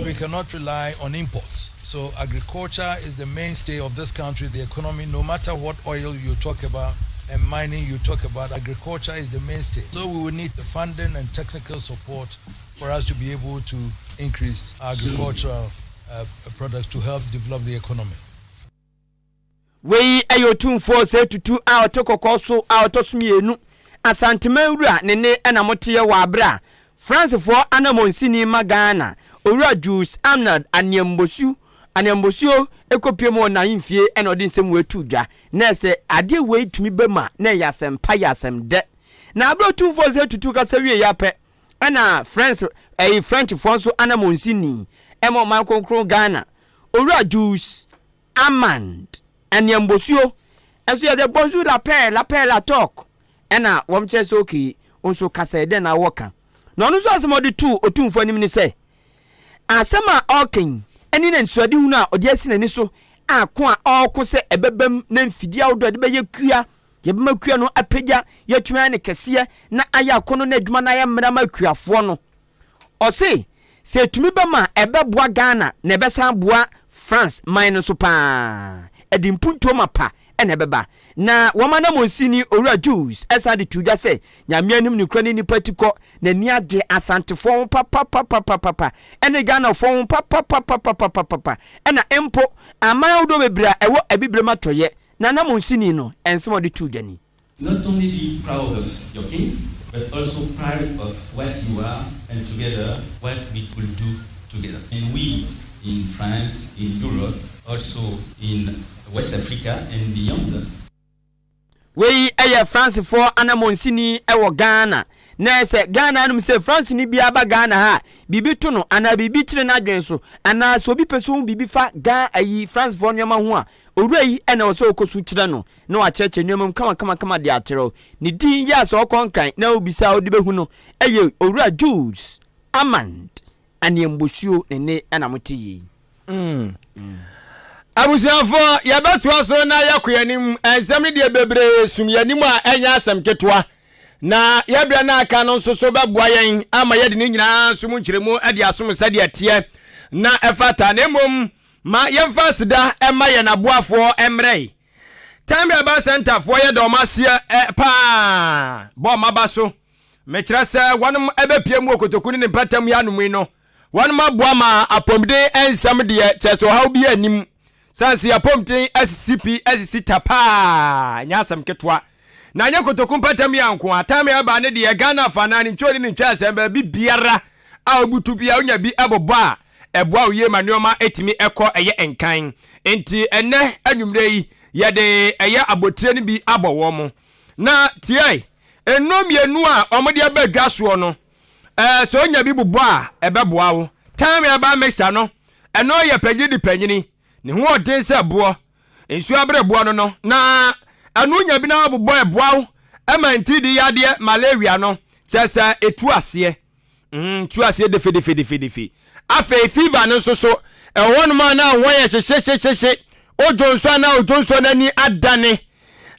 We cannot rely on imports. So agriculture is the mainstay of this country, the economy, no matter what oil you talk about and mining you talk about, agriculture is the mainstay. So we will need the funding and technical support for us to be able to increase agricultural uh, products to help develop the economy. Wei yɛ Otumfoɔ Osei Tutu a ɔte kɔkɔɔ so a ɔtɔ so mmienu, Asanteman wura ne nne na moteɛ wɔ aberɛ a Fransefoɔ anamɔnsini ma Ghana, Owura Jules Arnold Aniambosu, Aniambosuo, kɔpue mu wɔ n'ahemfie na ɔde nsɛm wei too dwa. Na sɛ adeɛ wei tumi ba mu a, na ɛyɛ asɛm pa, yɛ asɛm dɛ. Na aberɛ a Otumfoɔ Osei Tutu kasa wieeɛ ara pɛ, ɛna French, ɛyi Frenchfoɔ nso anamɔnsini ma ɔman kronkron Ghana, Owura Jules Amand, Aniambosuo, nso yɛ dɛ bonjour la paix, la paix la talk ɛna wɔn kyerɛ sɛ okay wo nso kasa yi dɛn na wɔ ka. Na ɔno nso asɛm a ɔde too Otumfoɔ anim ne sɛ asɛm a ɔreka yi ɛne n'anisoadehunu a ɔde asi n'ani so a ko a ɔreko sɛ ɛbɛbam na mfidie ahodoɔ a ɛde bɛyɛ kua. Yɛbɛma kua no apagya, yɛatumi ayɛ no kɛseɛ na ayɛ akɔnnɔ na adwuma no ayɛ mmerɛ ama akuafoɔ no. Ɔse sɛ ɛtumi ba mu a ɛbɛboa Ghana na ɛbɛsan aboa France man no nso paa. Ɛde mpuntuo mapa na ɛbɛba. Na wɔn anamɔnsini Owura Jules san de too dwa sɛ Nyame anim nokorɛ ne nnipa tikɔ, n'ani agye Asantefoɔ ho papapapapapa ɛne Ghanafoɔ ho papapapapapapa ɛna mpo aman ahodoɔ bebree a ɛwɔ Abibirem atɔeɛ. N'anamɔnsini no nsɛm a ɔde too dwa ni. Not only be proud of your king, but also proud of what you are and together what we could do together. And we in France, in Europe, also in West Africa and beyond. Wei yɛ Francefoɔ anamɔnsini wɔ Ghana. Na sɛ Ghana anom sɛ Franceni biara ba Ghana ha a, biribi to no anaa biribi kyere n'adwene so anaa sɛ obi pɛ sɛ ohu biribi fa Ga ayi Francefoɔ nneɛma ho a, owura yi na ɛwɔ sɛ ɔkɔ so kyerɛ no na wakyerɛkyerɛ nneɛma mu kamakamakama de akyerɛ wo. Ne din yɛ a sɛ ɔkɔ Nkran na wobisa a wode bɛhu no yɛ Owura Jules Armand Aniambosuo ne nne na mote yei. Mm. Abusuafoɔ, yɛbɛtoa so na yɛakɔ yɛn anim. Nsɛm no deɛ bebree sum yɛn anim a ɛnyɛ asɛm ketewa. Na yɛbrɛ no aka no nso so bɛboa yɛn ama yɛde ne nyinaa nso mu nkyerɛmu de asom sɛdeɛ ɛteɛ na ɛfata. Na mmom ma yɛmfa aseda mma yɛn aboafoɔ mmerɛ. Time Herbal Center foɔ yɛda wɔn aseɛ paa bɔ wɔn aba so. Mekyerɛ sɛ wɔnom ɛbɛpie mu wɔ kotoku ne ne mpɛtam yi anom yi no, wɔnom aboa ma apɔmuden nsɛm deɛ kyerɛ sɛ ɔhaw bi anim. Sane sɛ apɔmuden asisi pi asisi ta paa, nyɛ asɛm ketewa. Na nyɛ kotoku mpɛtam yi anko a, time ɛba ne deɛ Ghana afa anaa ne ntwoo ne ne ntwaasɛm baabi biara a wobutu biara wonya bi bobɔ a, ɛboa wo yie ma nneɛma ɛtumi ɛkɔ ɛyɛ nkan. Nti ɛnɛ anwummerɛ yi yɛde ɛyɛ abotire no bi abɔ wɔn. Na tiae, nnuro mmienu a wɔde aba dwa soɔ no, ɛɛ sɛ onya bi bobɔ a, ɛbɛboa wo. Thyme herbal mixture no, ɛno yɛ panyini di panyini, ne ho ɔden sɛ boɔ, nsuo abere boɔ no no, na ɛno nya bi na wobobɔ ɛboa wo ɛma ntidi yadeɛ malaria no, kyerɛ sɛ ɛtu aseɛ. Mm, tu aseɛ defedefedefedefe. Afei fever no nso so, ɛwɔ hɔnom a na ho ayɛ hyehyehyehye, wodwo nso a na wodwo nso n'ani adane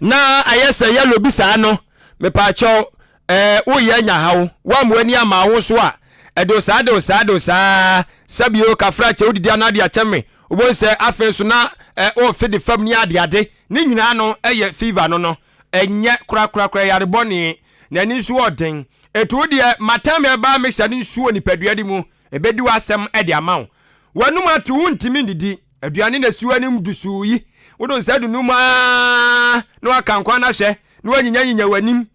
na ayɛ sɛ yellow bi saa no, mepaakyɛw, ɛɛ woyɛ anya haw, woamma w'ani amma wo so a, ɛde wo saa de wo saa de wo saa, sɛbio kafra kyɛ wodidi anaa de akyɛ me, wobɛhu sɛ afei nso na ɛɛ worefe de fam ne adeade, ne nyinaa no ɛyɛ fever no no, ɛnyɛ korakorakora yare bɔne. N'ani nso wɔ den. Enti wo deɛ, ma Tamar ba mmɛhyɛ no nsu wɔ nipadua no mu, ɛbɛdi w'asɛm de ama wo. W'anom ato, wontumi nnidi. Aduane na ɛsi w'anim dusuu yi. Wode wo nsa dunum ara na woaka nkwan no ahwɛ, na woanyinyanyinya w'anim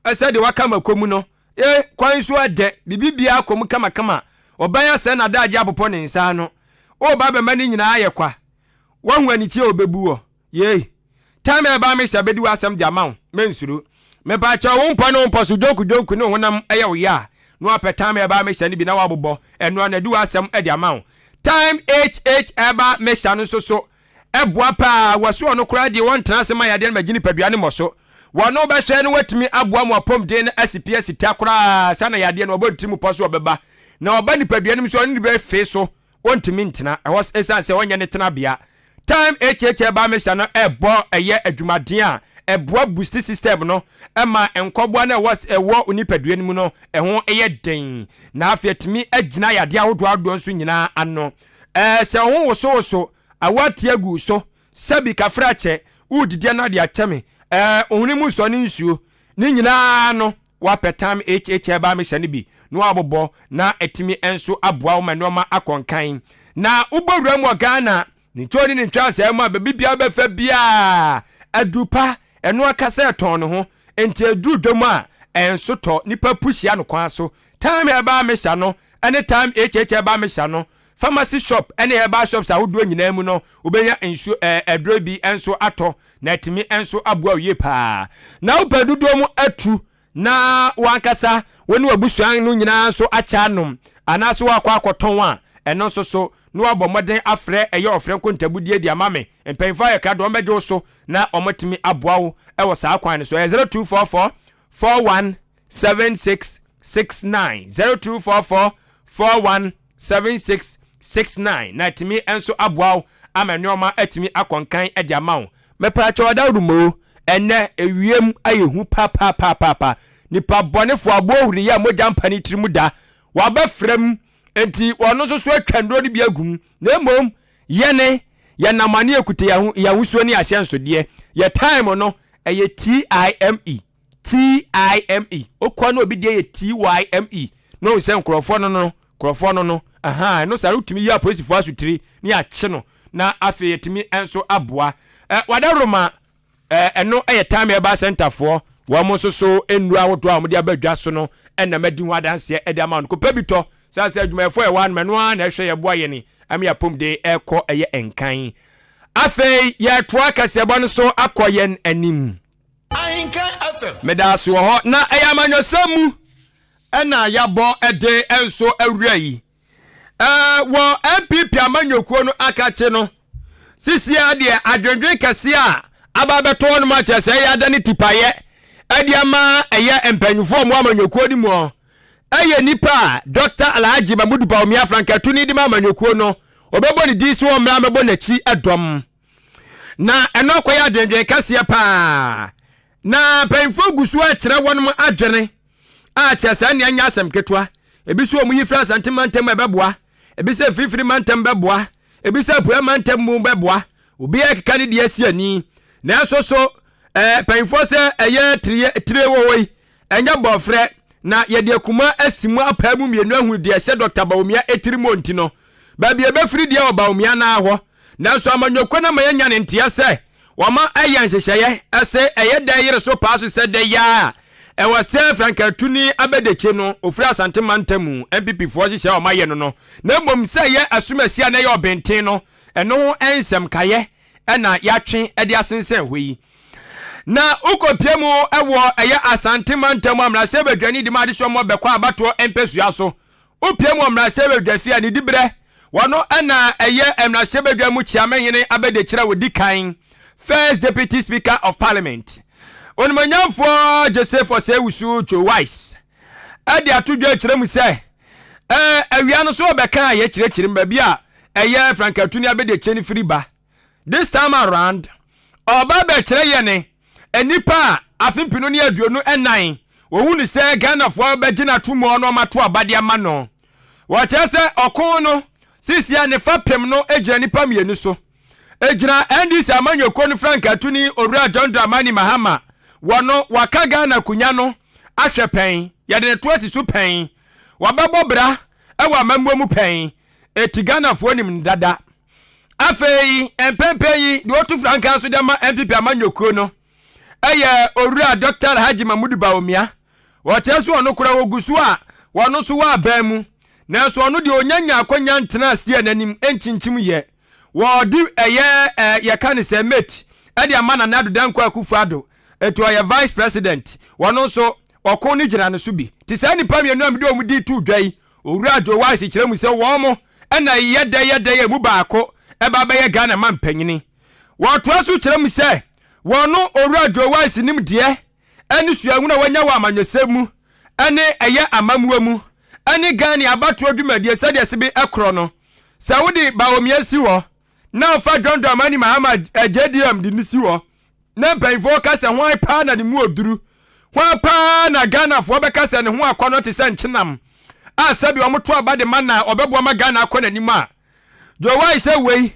sɛdeɛ woaka mako mu no. Ee, kwan so ɛdɛ, biribiara kɔ mu kamakama. Ɔban asɛe n'adagyeɛ apopɔ ne nsa ano. Woreba abɛma ne nyinaa ayɛ kwa. Woahu anikyie a ɔbɛbu woɔ. Yei. Time a ɛbaa me sɛ bɛdi w'asɛm de ama wo, mensuro. Mepaakyɛw, wo mpɔ ne wo mpɔ so dwonku dwonku ne wo honam yɛ wo ya a, na wapɛ Time Herbal Mixture no bi na wabobɔ, ɛno ara na adi w'asɛm de ama wo. Time HH Herbal Mixture no nso so boa paa, wɔse ɔno koraa deɛ wɔntena ase ma yadeɛ no magye nipadua no mmɔ so. Wɔne wo bɛhwɛ na watumi aboa mo apɔmuden no asi pi asi ta koraa sa na yadeɛ no ɔbɔ ne tirim pɔ so ɔbɛba na ɔba nipadua no mu so ɔne ne bɛfee so. Ontumi ntena hɔ esiane sɛ ɔnyɛ ne tenabea. Time HH Herbal Mixture no bɔ yɛ adwumaden a ɛboa boost system no ma nkɔboa no a ɛwɔ wo nipadua no mu no ho yɛ den na afei atumi agyina yadeɛ ahodoɔ ahodoɔ nso nyinaa ano. Sɛ wo ho wosowoso, awɔ ate agu wo so, sɛbi kafra kyɛ, woredidi anaa de akyɛ me, wo hwene mu nsɔ ne nsuo, ne nyinaa no Woapɛ Tam HH Herbal Mixture no bi na woabobɔ na atumi nso aboa wo ma nnoɔma akɔ nkan. Na wobɔ wura mu wɔ Ghana, ne ntwoo ne ne ntwansɛɛ mu a baabi biara wobɛfa biara aduru pa, ɛno ankasa ɛtɔn ne ho. Nti ɛduru dwom a ɛnso tɔ, nnipa pu hyia no kwan so. Tam Herbal Mixture no ne Tam HH Herbal Mixture no, pharmacy shop ne herbal shops ahodoɔ nyinaa mu no wobɛnya nsuo ɛɛ aduro bi nso atɔ na atumi nso aboa wo yie paa. Na wopɛ dodoɔ mu atu na w'ankasa wo ne w'abusua no nyinaa nso akyɛ anom anaasɛ woakɔ akɔtɔn a, ɛno nso so na woabɔ mmɔden afrɛ ɛyɛ ɔfrɛ nkontabudie de ama me. Mpanyinfoɔ ayɛ krado, wɔbɛgye wo so na wɔatumi aboa wo wɔ saa kwan no so. Ɛyɛ 0244 41 7669, 0244 41 7669 na atumi nso aboa wo ama nnoɔma atumi akɔ nkan de ama wo. Mepaakyɛw Adaworo Moo, Ɛnnɛ, ewiem ayɛ hu papapapaapa. Nipa bɔnefoɔ, aboa huruyɛ a mogya mpa ne tirim da, waba fra mu, enti ɔno nso so atwa nnuro no bi agu mu. Na mmom, yɛne, yɛnam ano yɛkuta yɛn ahosuo ne ahyɛnsodeɛ. Yɛ time no, ɛyɛ T-I-M-E. T-I-M-E. Wokɔ na obi deɛ yɛ T-Y-M-E, na ohu sɛ nkurɔfoɔ no no, nkurɔfoɔ no no, ahaa, ɛno saa no wotumi yi apolisifoɔ asotire ne yɛakye no, na afei yɛtumi nso aboa. Ɛ, Wadaroma, ɛ, ɛno yɛ Time Herbal Center foɔ, wɔn nso so nnuro ahodoɔ a wɔde aba dwa so no na madi ho adanseɛ de ama wo no. Kɔpɛ bi tɔ, sane sɛ adwumayɛfoɔ a yɛwɔ hanom, ɛno ara na ɛhwɛ yɛn boa yɛn ama yɛn apɔmuden ɛrekɔ ɛyɛ nkan. Afei yɛretoa kaseɛbɔ no so akɔ yɛn anim. Ahenkan FM. Meda ase wɔ hɔ. Na ɛyɛ amanyɔsɛm mu na yɛabɔ de nso awura yi. Wɔ NPP amanyɔkuo no akakye no, sisia deɛ adwendwen kɛseɛ a aba abɛtɔ hɔnom akyerɛ sɛ ɛyɛ ada ne tipayɛ ɛde ama ɛyɛ mpanyinfoɔ a wɔwɔ amanyɔkuo no mu ɔ ɛyɛ nipa a Dr. Alhaji Mahmudu Bawumia frankatuni de ma amanyɔkuo no ɔbɛbɔ ne din so ɔmmra mmɛbɔ n'akyi dɔm. Na ɛno akɔyɛ adwendwen kɛseɛ paa. Na mpanyinfoɔ gu so akyerɛ wɔn adwene a kyerɛ sɛ ɛnea nyɛ asɛm ketewa. Ebi sɛ wɔn yi firi Asante mantam mu ɛbɛboa, ebi sɛ mfimfini mantam bɛboa, ebi sɛ apueɛ mantam mu bɛboa. Obiara keka ne deɛ si ani. Nanso so ɛɛ mpanyinfoɔ sɛ ɛyɛ tire tire wɔ hɔ yi Ɛnyɛ bɔɔfrɛ, na yɛde akuma asi mu apae mu mmienu ahunu deɛ ɛhyɛ Dɔkta Bawumia tiri mu nti no, baabi a ɛbɛfiri deɛ wɔ Bawumia no ara hɔ. Nanso amanyɔkuo no ama yɛanya ne nteɛ sɛ wɔma ɛyɛ nhyehyɛeɛ se ɛyɛ dɛ yere so paa so sɛ dɛ yi ara a ɛwɔ sɛ frankatuni Abedekye no ɔfiri Asante mantam mu NPP foɔ nhyehyɛeɛ a wɔayɛ no no na mmom sɛ ɛyɛ asumasi a na ɛyɛ ɔbenten no ɛno ho nsɛm kaeɛ na yɛatwe de asensɛn hɔ yi. Na wokɔpie mu wɔ ɛyɛ Asante mantam a mmarahyɛbadwani de ma adesoa bɛkɔ abatoɔ mpasua so. Wopie mu wɔ mmarahyɛbadwa fie a ne diberɛ wɔno na ɛyɛ mmarahyɛbadwa mu kyeamehene abɛdekyerɛ a wɔdi kan, First Deputy Speaker of Parliament, Onimuonyamfoɔ Joseph Osei Wusu Joe Wise de ato dwa kyerɛ mu sɛ awia no so ɔbɛka a yɛkyerɛkyerɛ mu baabi a ɛyɛ frankatuni abɛdekyɛ no firi ba. This time around, ɔba bɛkyerɛ yɛne nnipa a afe mpenu ne 24 wɔhu no sɛ Ghanafoɔ bɛgye no ato mu na wɔato aba de ama no. Wɔkyerɛ sɛ ɔko no seesei a ne fapem no gyina nnipa mmienu so. Ɛgyina NDC amanyɔkuo no frankatuni Owura John Dramani Mahama wɔ no waka Ghana akonya no ahwɛ pɛn, yɛde ne to asi so pɛn, wabɛbɔ bra wɔ amammuo mu pɛn, eti Ghanafoɔ nim no dada. Afei mpɛmpɛn yi deɛ ɔtu frankaa nso de ama NPP amanyɔkuo no yɛ Owura Dr. Alhaji Mahmudu Bawumia. Wɔkyerɛ so ɔno koraa ɔgu so a wɔno nso wɔ aban mu. Nanso ɔno deɛ ɔnya nya akɔnya ntena steer n'anim nkyinkyim yɛ. Wɔde ɛyɛ ɛ yɛka ne sɛ mate ɛde ama Nana Addo Dankwa Akufo Addo. Eti ɔyɛ vice president. Wɔno nso ɔko no gyina ne so bi. Te saa nnipa mmienu a mede wɔn din too dwa yi, Owura Joe Wise kyerɛ mu sɛ wɔn na yɛ dɛ yɛ dɛ yɛ mu baako ba bɛyɛ Ghana manpanyini. Wɔtoa so kyerɛ mu sɛ wɔn no Owura Joe Wise nimdeɛ ne suahunu a wanya wɔ amanyɔsɛm mu ne ɛyɛ amammuo mu ne Ghana abatoɔ dwumadie sɛdeɛ sebe korɔ no. Sɛ wode Bawumia si hɔ na wofa John Dramani Mahama JDM de no si hɔ na mpanyinfoɔ ka sɛ hwan paa na ne mu oduru, hwan paa na Ghanafoɔ bɛka sɛ ne ho akɔnnɔ te sɛ nkyenam a sɛbi wɔto aba de ma na ɔbɛboa ma Ghana akɔ n'anim a, Joe Wise sɛ wei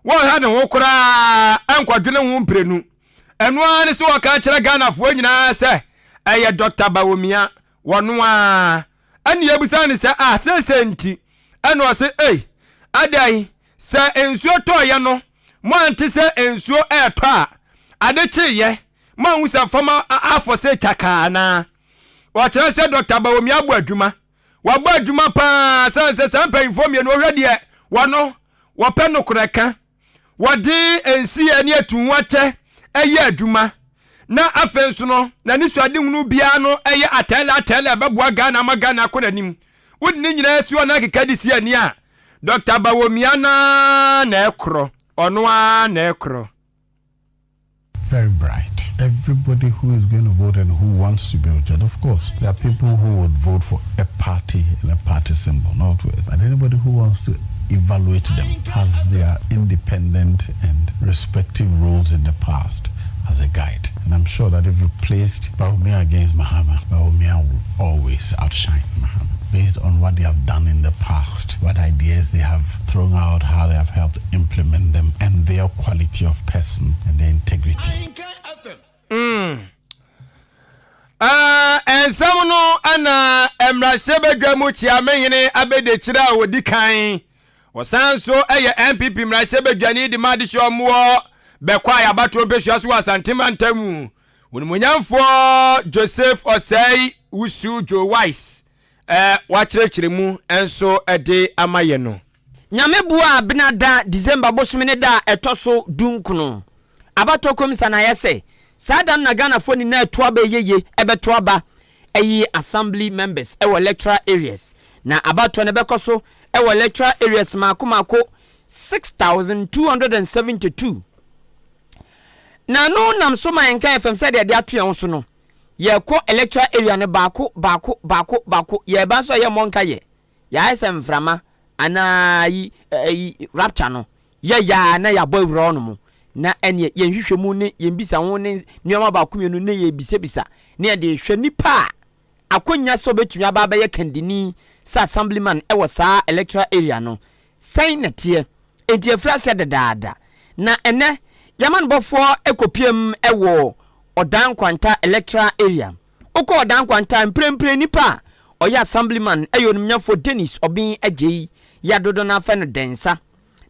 wɔnha ne ho koraa nkɔdwene ho mprenu. Ɛno ara ne sɛ wɔka kyerɛ Ghanafoɔ nyinaa sɛ ɛyɛ Dr. Bawumia, wɔno ara. Ɛne yɛbisa no sɛ ah seesei nti, ɛna ɔse ei adɛn Sɛ nsuo tɔeɛ no, moante sɛ nsuo retɔ a, ade kyeeɛ, moanhu sɛ fam afɔ sɛ twakaa anaa? Wɔkyerɛ sɛ Dɔkta Bawumia abɔ adwuma. Wabɔ adwuma pa ara sane sɛ saa mpanyinfoɔ mmienu wohwɛ deɛ wɔno wɔpɛ nokorɛ ka. Wɔde nsiɛ ne atuhoakyɛ yɛ adwuma. Na afei nso no, n'anisuadehunu biara no yɛ atɛɛlɛ atɛɛlɛ a ɛbɛboa Ghana ama Ghana akɔ n'anim. Wode ne nyinaa si hɔ na akeka de si ani a, Dɔkta Bawumia no ara na ɛkorɔ, ɔno ara na ɛkorɔ. Very bright. Everybody who is going to vote and who wants to be voted, of course, there are people who would vote for a party and a party symbol, not with. But anybody who wants to evaluate them has their independent and respective roles in the past. as a guide. And I'm sure that if you placed Bawumia against Mahama, Bawumia will always outshine Mahama based on what they have done in the past, what ideas they have thrown out, how they have helped implement them, and their quality of person and their integrity. Mm. Uh, nsɛm no na mmarahyɛbadwa mu kyeamehene abɛdekyerɛ a wɔdi kan wɔsan nso yɛ npp mmarahyɛbadwani de ma adehyɛ ɔmoɔ bɛkɔ a yɛabatoɔ mpɛsua so wɔ asante mantam mu Onimuonyamfoɔ Joseph Osei Wusu Joe Wise wakyerɛkyerɛ mu nso de ama yɛ no. Nyame boa a Benada, December bosome ne da a ɛtɔ so dunkono. Abatoɔ kɔmisa no ayɛ sɛ saa da no na Ghanafoɔ nyinaa tu aba ɛyɛ yie ɛbɛto aba ayi Assembly members ɛwɔ electoral areas. Na abatoɔ no ɛbɛkɔ so ɛwɔ electoral areas maako maako 6,272. Na no nam so ma yɛnka FM sɛdeɛ yɛde ato yɛn ho so no, yɛkɔ electoral area no baako baako baako baako, yɛreba nso a yɛmmɔ nka yɛ, yɛayɛ sɛ mframa anaa yi ɛyi rapture no, yɛyɛ a na yɛabɔ awura hɔ nom, na ɛneɛ yɛn nhwehwɛmu ne yɛn bisa ho ne nneɛma baako mmienu ne yɛbisabisa ne yɛde hwɛ nipa a akonya sɛ ɔbɛtumi aba abɛyɛ kandini sɛ assemblyman ɛwɔ saa electoral area no sɛn na teɛ. Enti afiri aseɛ dedaada. Na ɛnnɛ, y'amanbɔfoɔ kɔpiam wɔ Ɔdan Nkwanta Electoral Area. Wokɔ Ɔdan Nkwanta a, mprempren nipa a ɔyɛ Assemblyman yɛ Onimnyafoɔ Dennis Obeng Adjei, yɛ a dodoɔ no ara frɛ no Dɛnsa.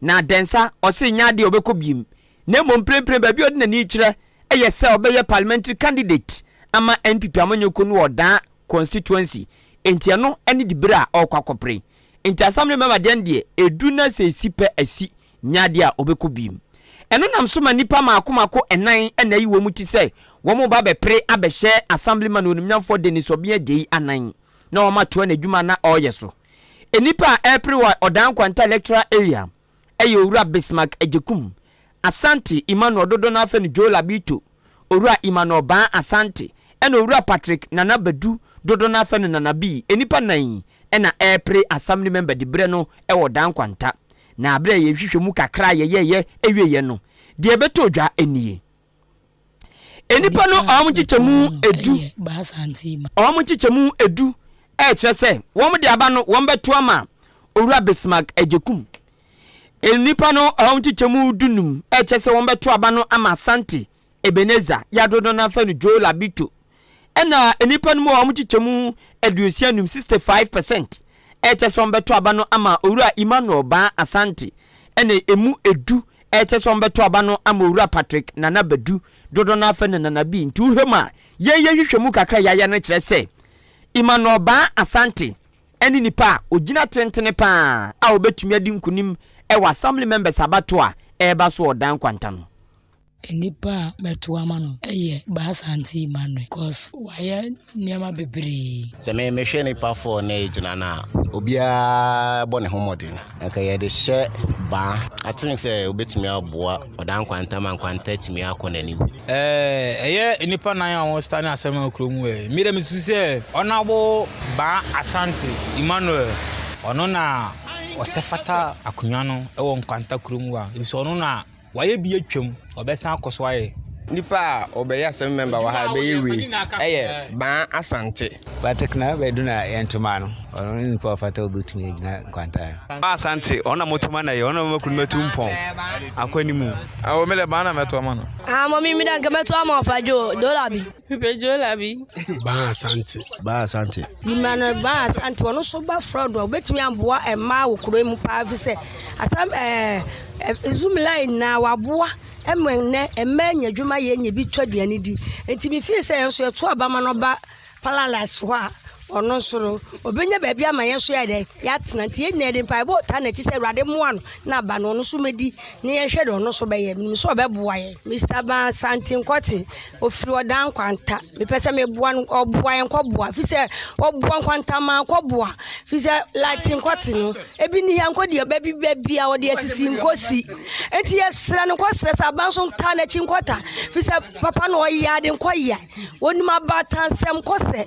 Na Dɛnsa, ɔse nyɛ adeɛ a ɔbɛkɔ biem, na mmom mprempren baabi a ɔde n'ani rekyerɛ yɛ sɛ ɔbɛyɛ Parliamentary Candidate ama NPP amanyɔkuo no wɔ Ɔdan Constituency. Enti ɛno ne diberɛ a ɔrekɔ akɔpere. Nti assembly member deɛ no deɛ ɛdu na sɛ ɛsi pɛ asi, nyɛ adeɛ a ɔbɛkɔ biem. Ɛno nam so ma nnipa maako maako ɛnan na ayi wɔn ti sɛ wɔn reba abɛpere abɛhyɛ Assemblyman Onimnyamfoɔ Dennis Obeng Adjei anan na wɔn atoa n'adwuma a na ɔreyɛ so. Nnipa a ɛrepere wɔ Ɔdaa Nkwanta Electoral Area yɛ Owura Bismarck Agyekum, Asante Emmanuel dodoɔ no ara frɛ no Joe Labito, Owura Emmanuel Baa Asante ɛna Owura Patrick Nana Badu dodoɔ no ara frɛ no Nana Bii. Nnipa nan yi na ɛrepere Assembly Member diberɛ no wɔ Daa Nkwanta. Na berɛ a yɛn nhwehwɛmu kakra a yɛyɛeɛ wieeɛ no, deɛ ɛbɛtɔɔ dwa nie. Nnipa no wɔn nkyekyɛmu edu, wɔn nkyekyɛmu edu ɛrekyerɛ sɛ wɔn de aba no wɔn bɛto ama Owura Bismarck Agyekum. Nnipa no wɔn nkyekyɛmu dunum ɛrekyerɛ sɛ wɔn bɛto aba no ama Asante Ebenezer, yɛadodo no afɛ no Joe Labito. Ɛna nnipa no mu a wɔn nkyekyɛmu 65, 65 percent, ɛrekyɛ sɛ wɔbɛto aba no ama Owura Emmanuel Baa Asante, ɛna emu edu ɛrekyɛ sɛ wɔbɛto aba no ama Owura Patrick Nana Badu, dodoɔ no ara frɛ no Nana Bii. Nti wohwɛ mu a, yɛn yɛn nhwehwɛmu kakra a yɛayɛ no kyerɛ sɛ Emmanuel Baa Asante ne nipa a ɔgyina tentene pa ara a ɔbɛtumi adi nkunim wɔ Assembly Members abatoɔ a ɛreba so wɔ Dan Nkwanta no. Nnipa a mɛto ama no yɛ Baasante Emmanuel cos wayɛ nneɛma bebree. Sɛ me mehwɛ nnipa fɔɔ na egyina no a, obiara bɔ ne ho mmɔden. Anka yɛde hyɛ baa. I think sɛ obetumi aboa Ɔdaa Nkwanta ma Nkwanta atumi akɔ n'anim. Ɛyɛ nnipa nan a wɔn start ne asɛm wɔ kurom ɛ. Mi dɛ mesusu sɛ Honourable Baa Asante Emmanuel ɔno na ɔsɛ fata akonnwa no wɔ Nkwanta kurom ha efisɛ ɔno na Wayɛ bi atwam, ɔbɛsan akɔ so ayɛ. Nipa a ɔbɛyɛ assembly member wɔ ha bɛyɛ wei ɛyɛ Baa Asante. Patrick na bɛdu na yɛn ntoma no ɔno ne nipa ɔfata obetumi agyina nkwanta. Baa Asante ɔno na moto ma na yɛ ɔno na ɔbɛma kuro no atu mpɔn akɔ anim. Awo me dɛ Baa na mɛto ama no. Ah mɔmi mi dɛ nka mɛto ama ɔfa Joe Dolabi. Mepɛ Joe-Labi. Baa Asante. Baa Asante. Emmanuel Baa Asante, ɔno nso ba fraud a obetumi aboa mmaa wɔ kuro yi mu paa fi sɛ asam ɛɛ zoom line nyinaa waboa ɛma nnɛ mmaa nya adwuma yɛ nya bi tɔ aduane di nti me feel sɛ yɛn nso yɛto aba ma no ba paradise hɔ a ɔno nso no obenya baabi ama yɛn nso yɛ dɛ yɛatena nti yɛn nyinaa yɛde mpaebɔ taa n'akyi sɛ awurade mmoa no na aba no ɔno nso mɛdi na yɛnhwɛ deɛ ɔno nso bɛyɛ menim sɛ ɔbɛboa yɛn Mr. Ban Asante Nkɔte ofiri ɔdan nkwanta mepɛ sɛ meboa no ɔboa yɛn kɔboa fi sɛ ɔboa nkwanta maa kɔboa fi sɛ light nkɔte no ebi ni yɛn nkɔ deɛ baabi baabi a ɔde asisi nkɔsi eti yɛsrɛ no nkɔsrɛ sɛ aban so ntaa n'akyi nkɔta fi sɛ papa no ɔyɛ ade nkɔyɛ onim abatansɛm kɔsɛ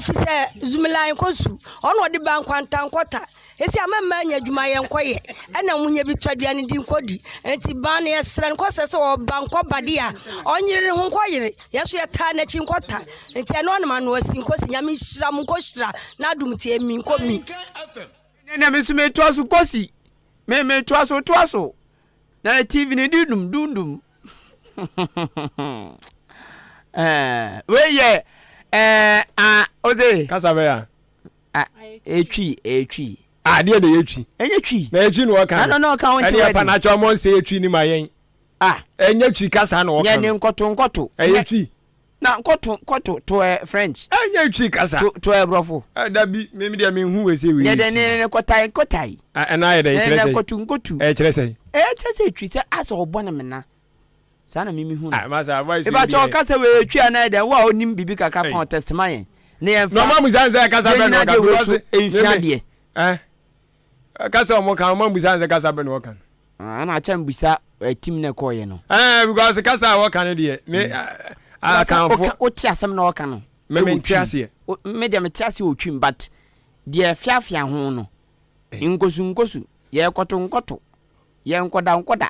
fi sɛ zumila nkɔsu ɔno ɔde ba nkwanta nkɔta. Esi ama mmaa nya adwuma yɛ nkɔyɛ ɛna wɔn nya bi tɔ aduane di nkɔdi. Nti ban no yɛsrɛ no kɔsɛ sɛ ɔba nkɔba de a ɔnyere ne ho nkɔyere. Yɛn nso yɛtaa n'akyi nkɔta. Nti ɛno anam ano asi nkɔsi. Nyame nhyira mo nkɔhyira n'adom nti emi nkɔ mi. Ɛnna me nso metoa so kɔsi. Me metoa so toa so. Na TV no di dum dum dum. Eh, wei yɛ eh, ah, ose. Kasa bɛyɛ a. Etwi, etwi. Adeɛ na ɛyɛ twi. Ɛnyɛ twi. Na ɛyɛ twi na ɔka no. Na na ɔka wɔn ti wɛdi. Ɛne ɛpa n'akyɛ ɔmɔ nsɛ yɛ twi ni ma yɛn. Ah. Ɛnyɛ twi kasa na ɔka no. Yɛ ne nkɔto nkɔto. Ɛyɛ twi. Na nkɔto nkɔto to ɛ French. Ɛnyɛ twi kasa. To to ɛ brɔfo. Ɛ dabi mi mi deɛ mi hu wei sɛ wei. Yɛ dɛ ne ne kɔtae nkɔtae. Ɛna ayɛ dɛ ɛkyerɛ sɛ. Ne nkɔto nkɔtu. Ɛkyerɛ sɛ. Ɛkyerɛ sɛ twi sɛ asɛ ɔbɔ ne mena. Saa na mimi hu no. Ah, masa voice Eba kyɛ ɔka sɛ wei twi anaa dɛn wo a onim biribi kakra fa ho test ma yɛn. Ne yɛn fa. Na ɔma musa nsɛ kasa bɛ na ɔka because nsua deɛ. Eh. Kasa ɔmo ka ɔma musa nsɛ kasa bɛ na ɔka no. Ah, na akyɛ mbisa team na ɛkɔɔyɛ no. Eh, because kasa a wɔka no deɛ me akanfo. Wote asɛm na ɔka no. Me me nte aseɛ. Me deɛ mete aseɛ wɔ twim but deɛ fiafia ho no. Nkosu nkosu yɛkɔto nkɔto yɛnkɔda nkɔda.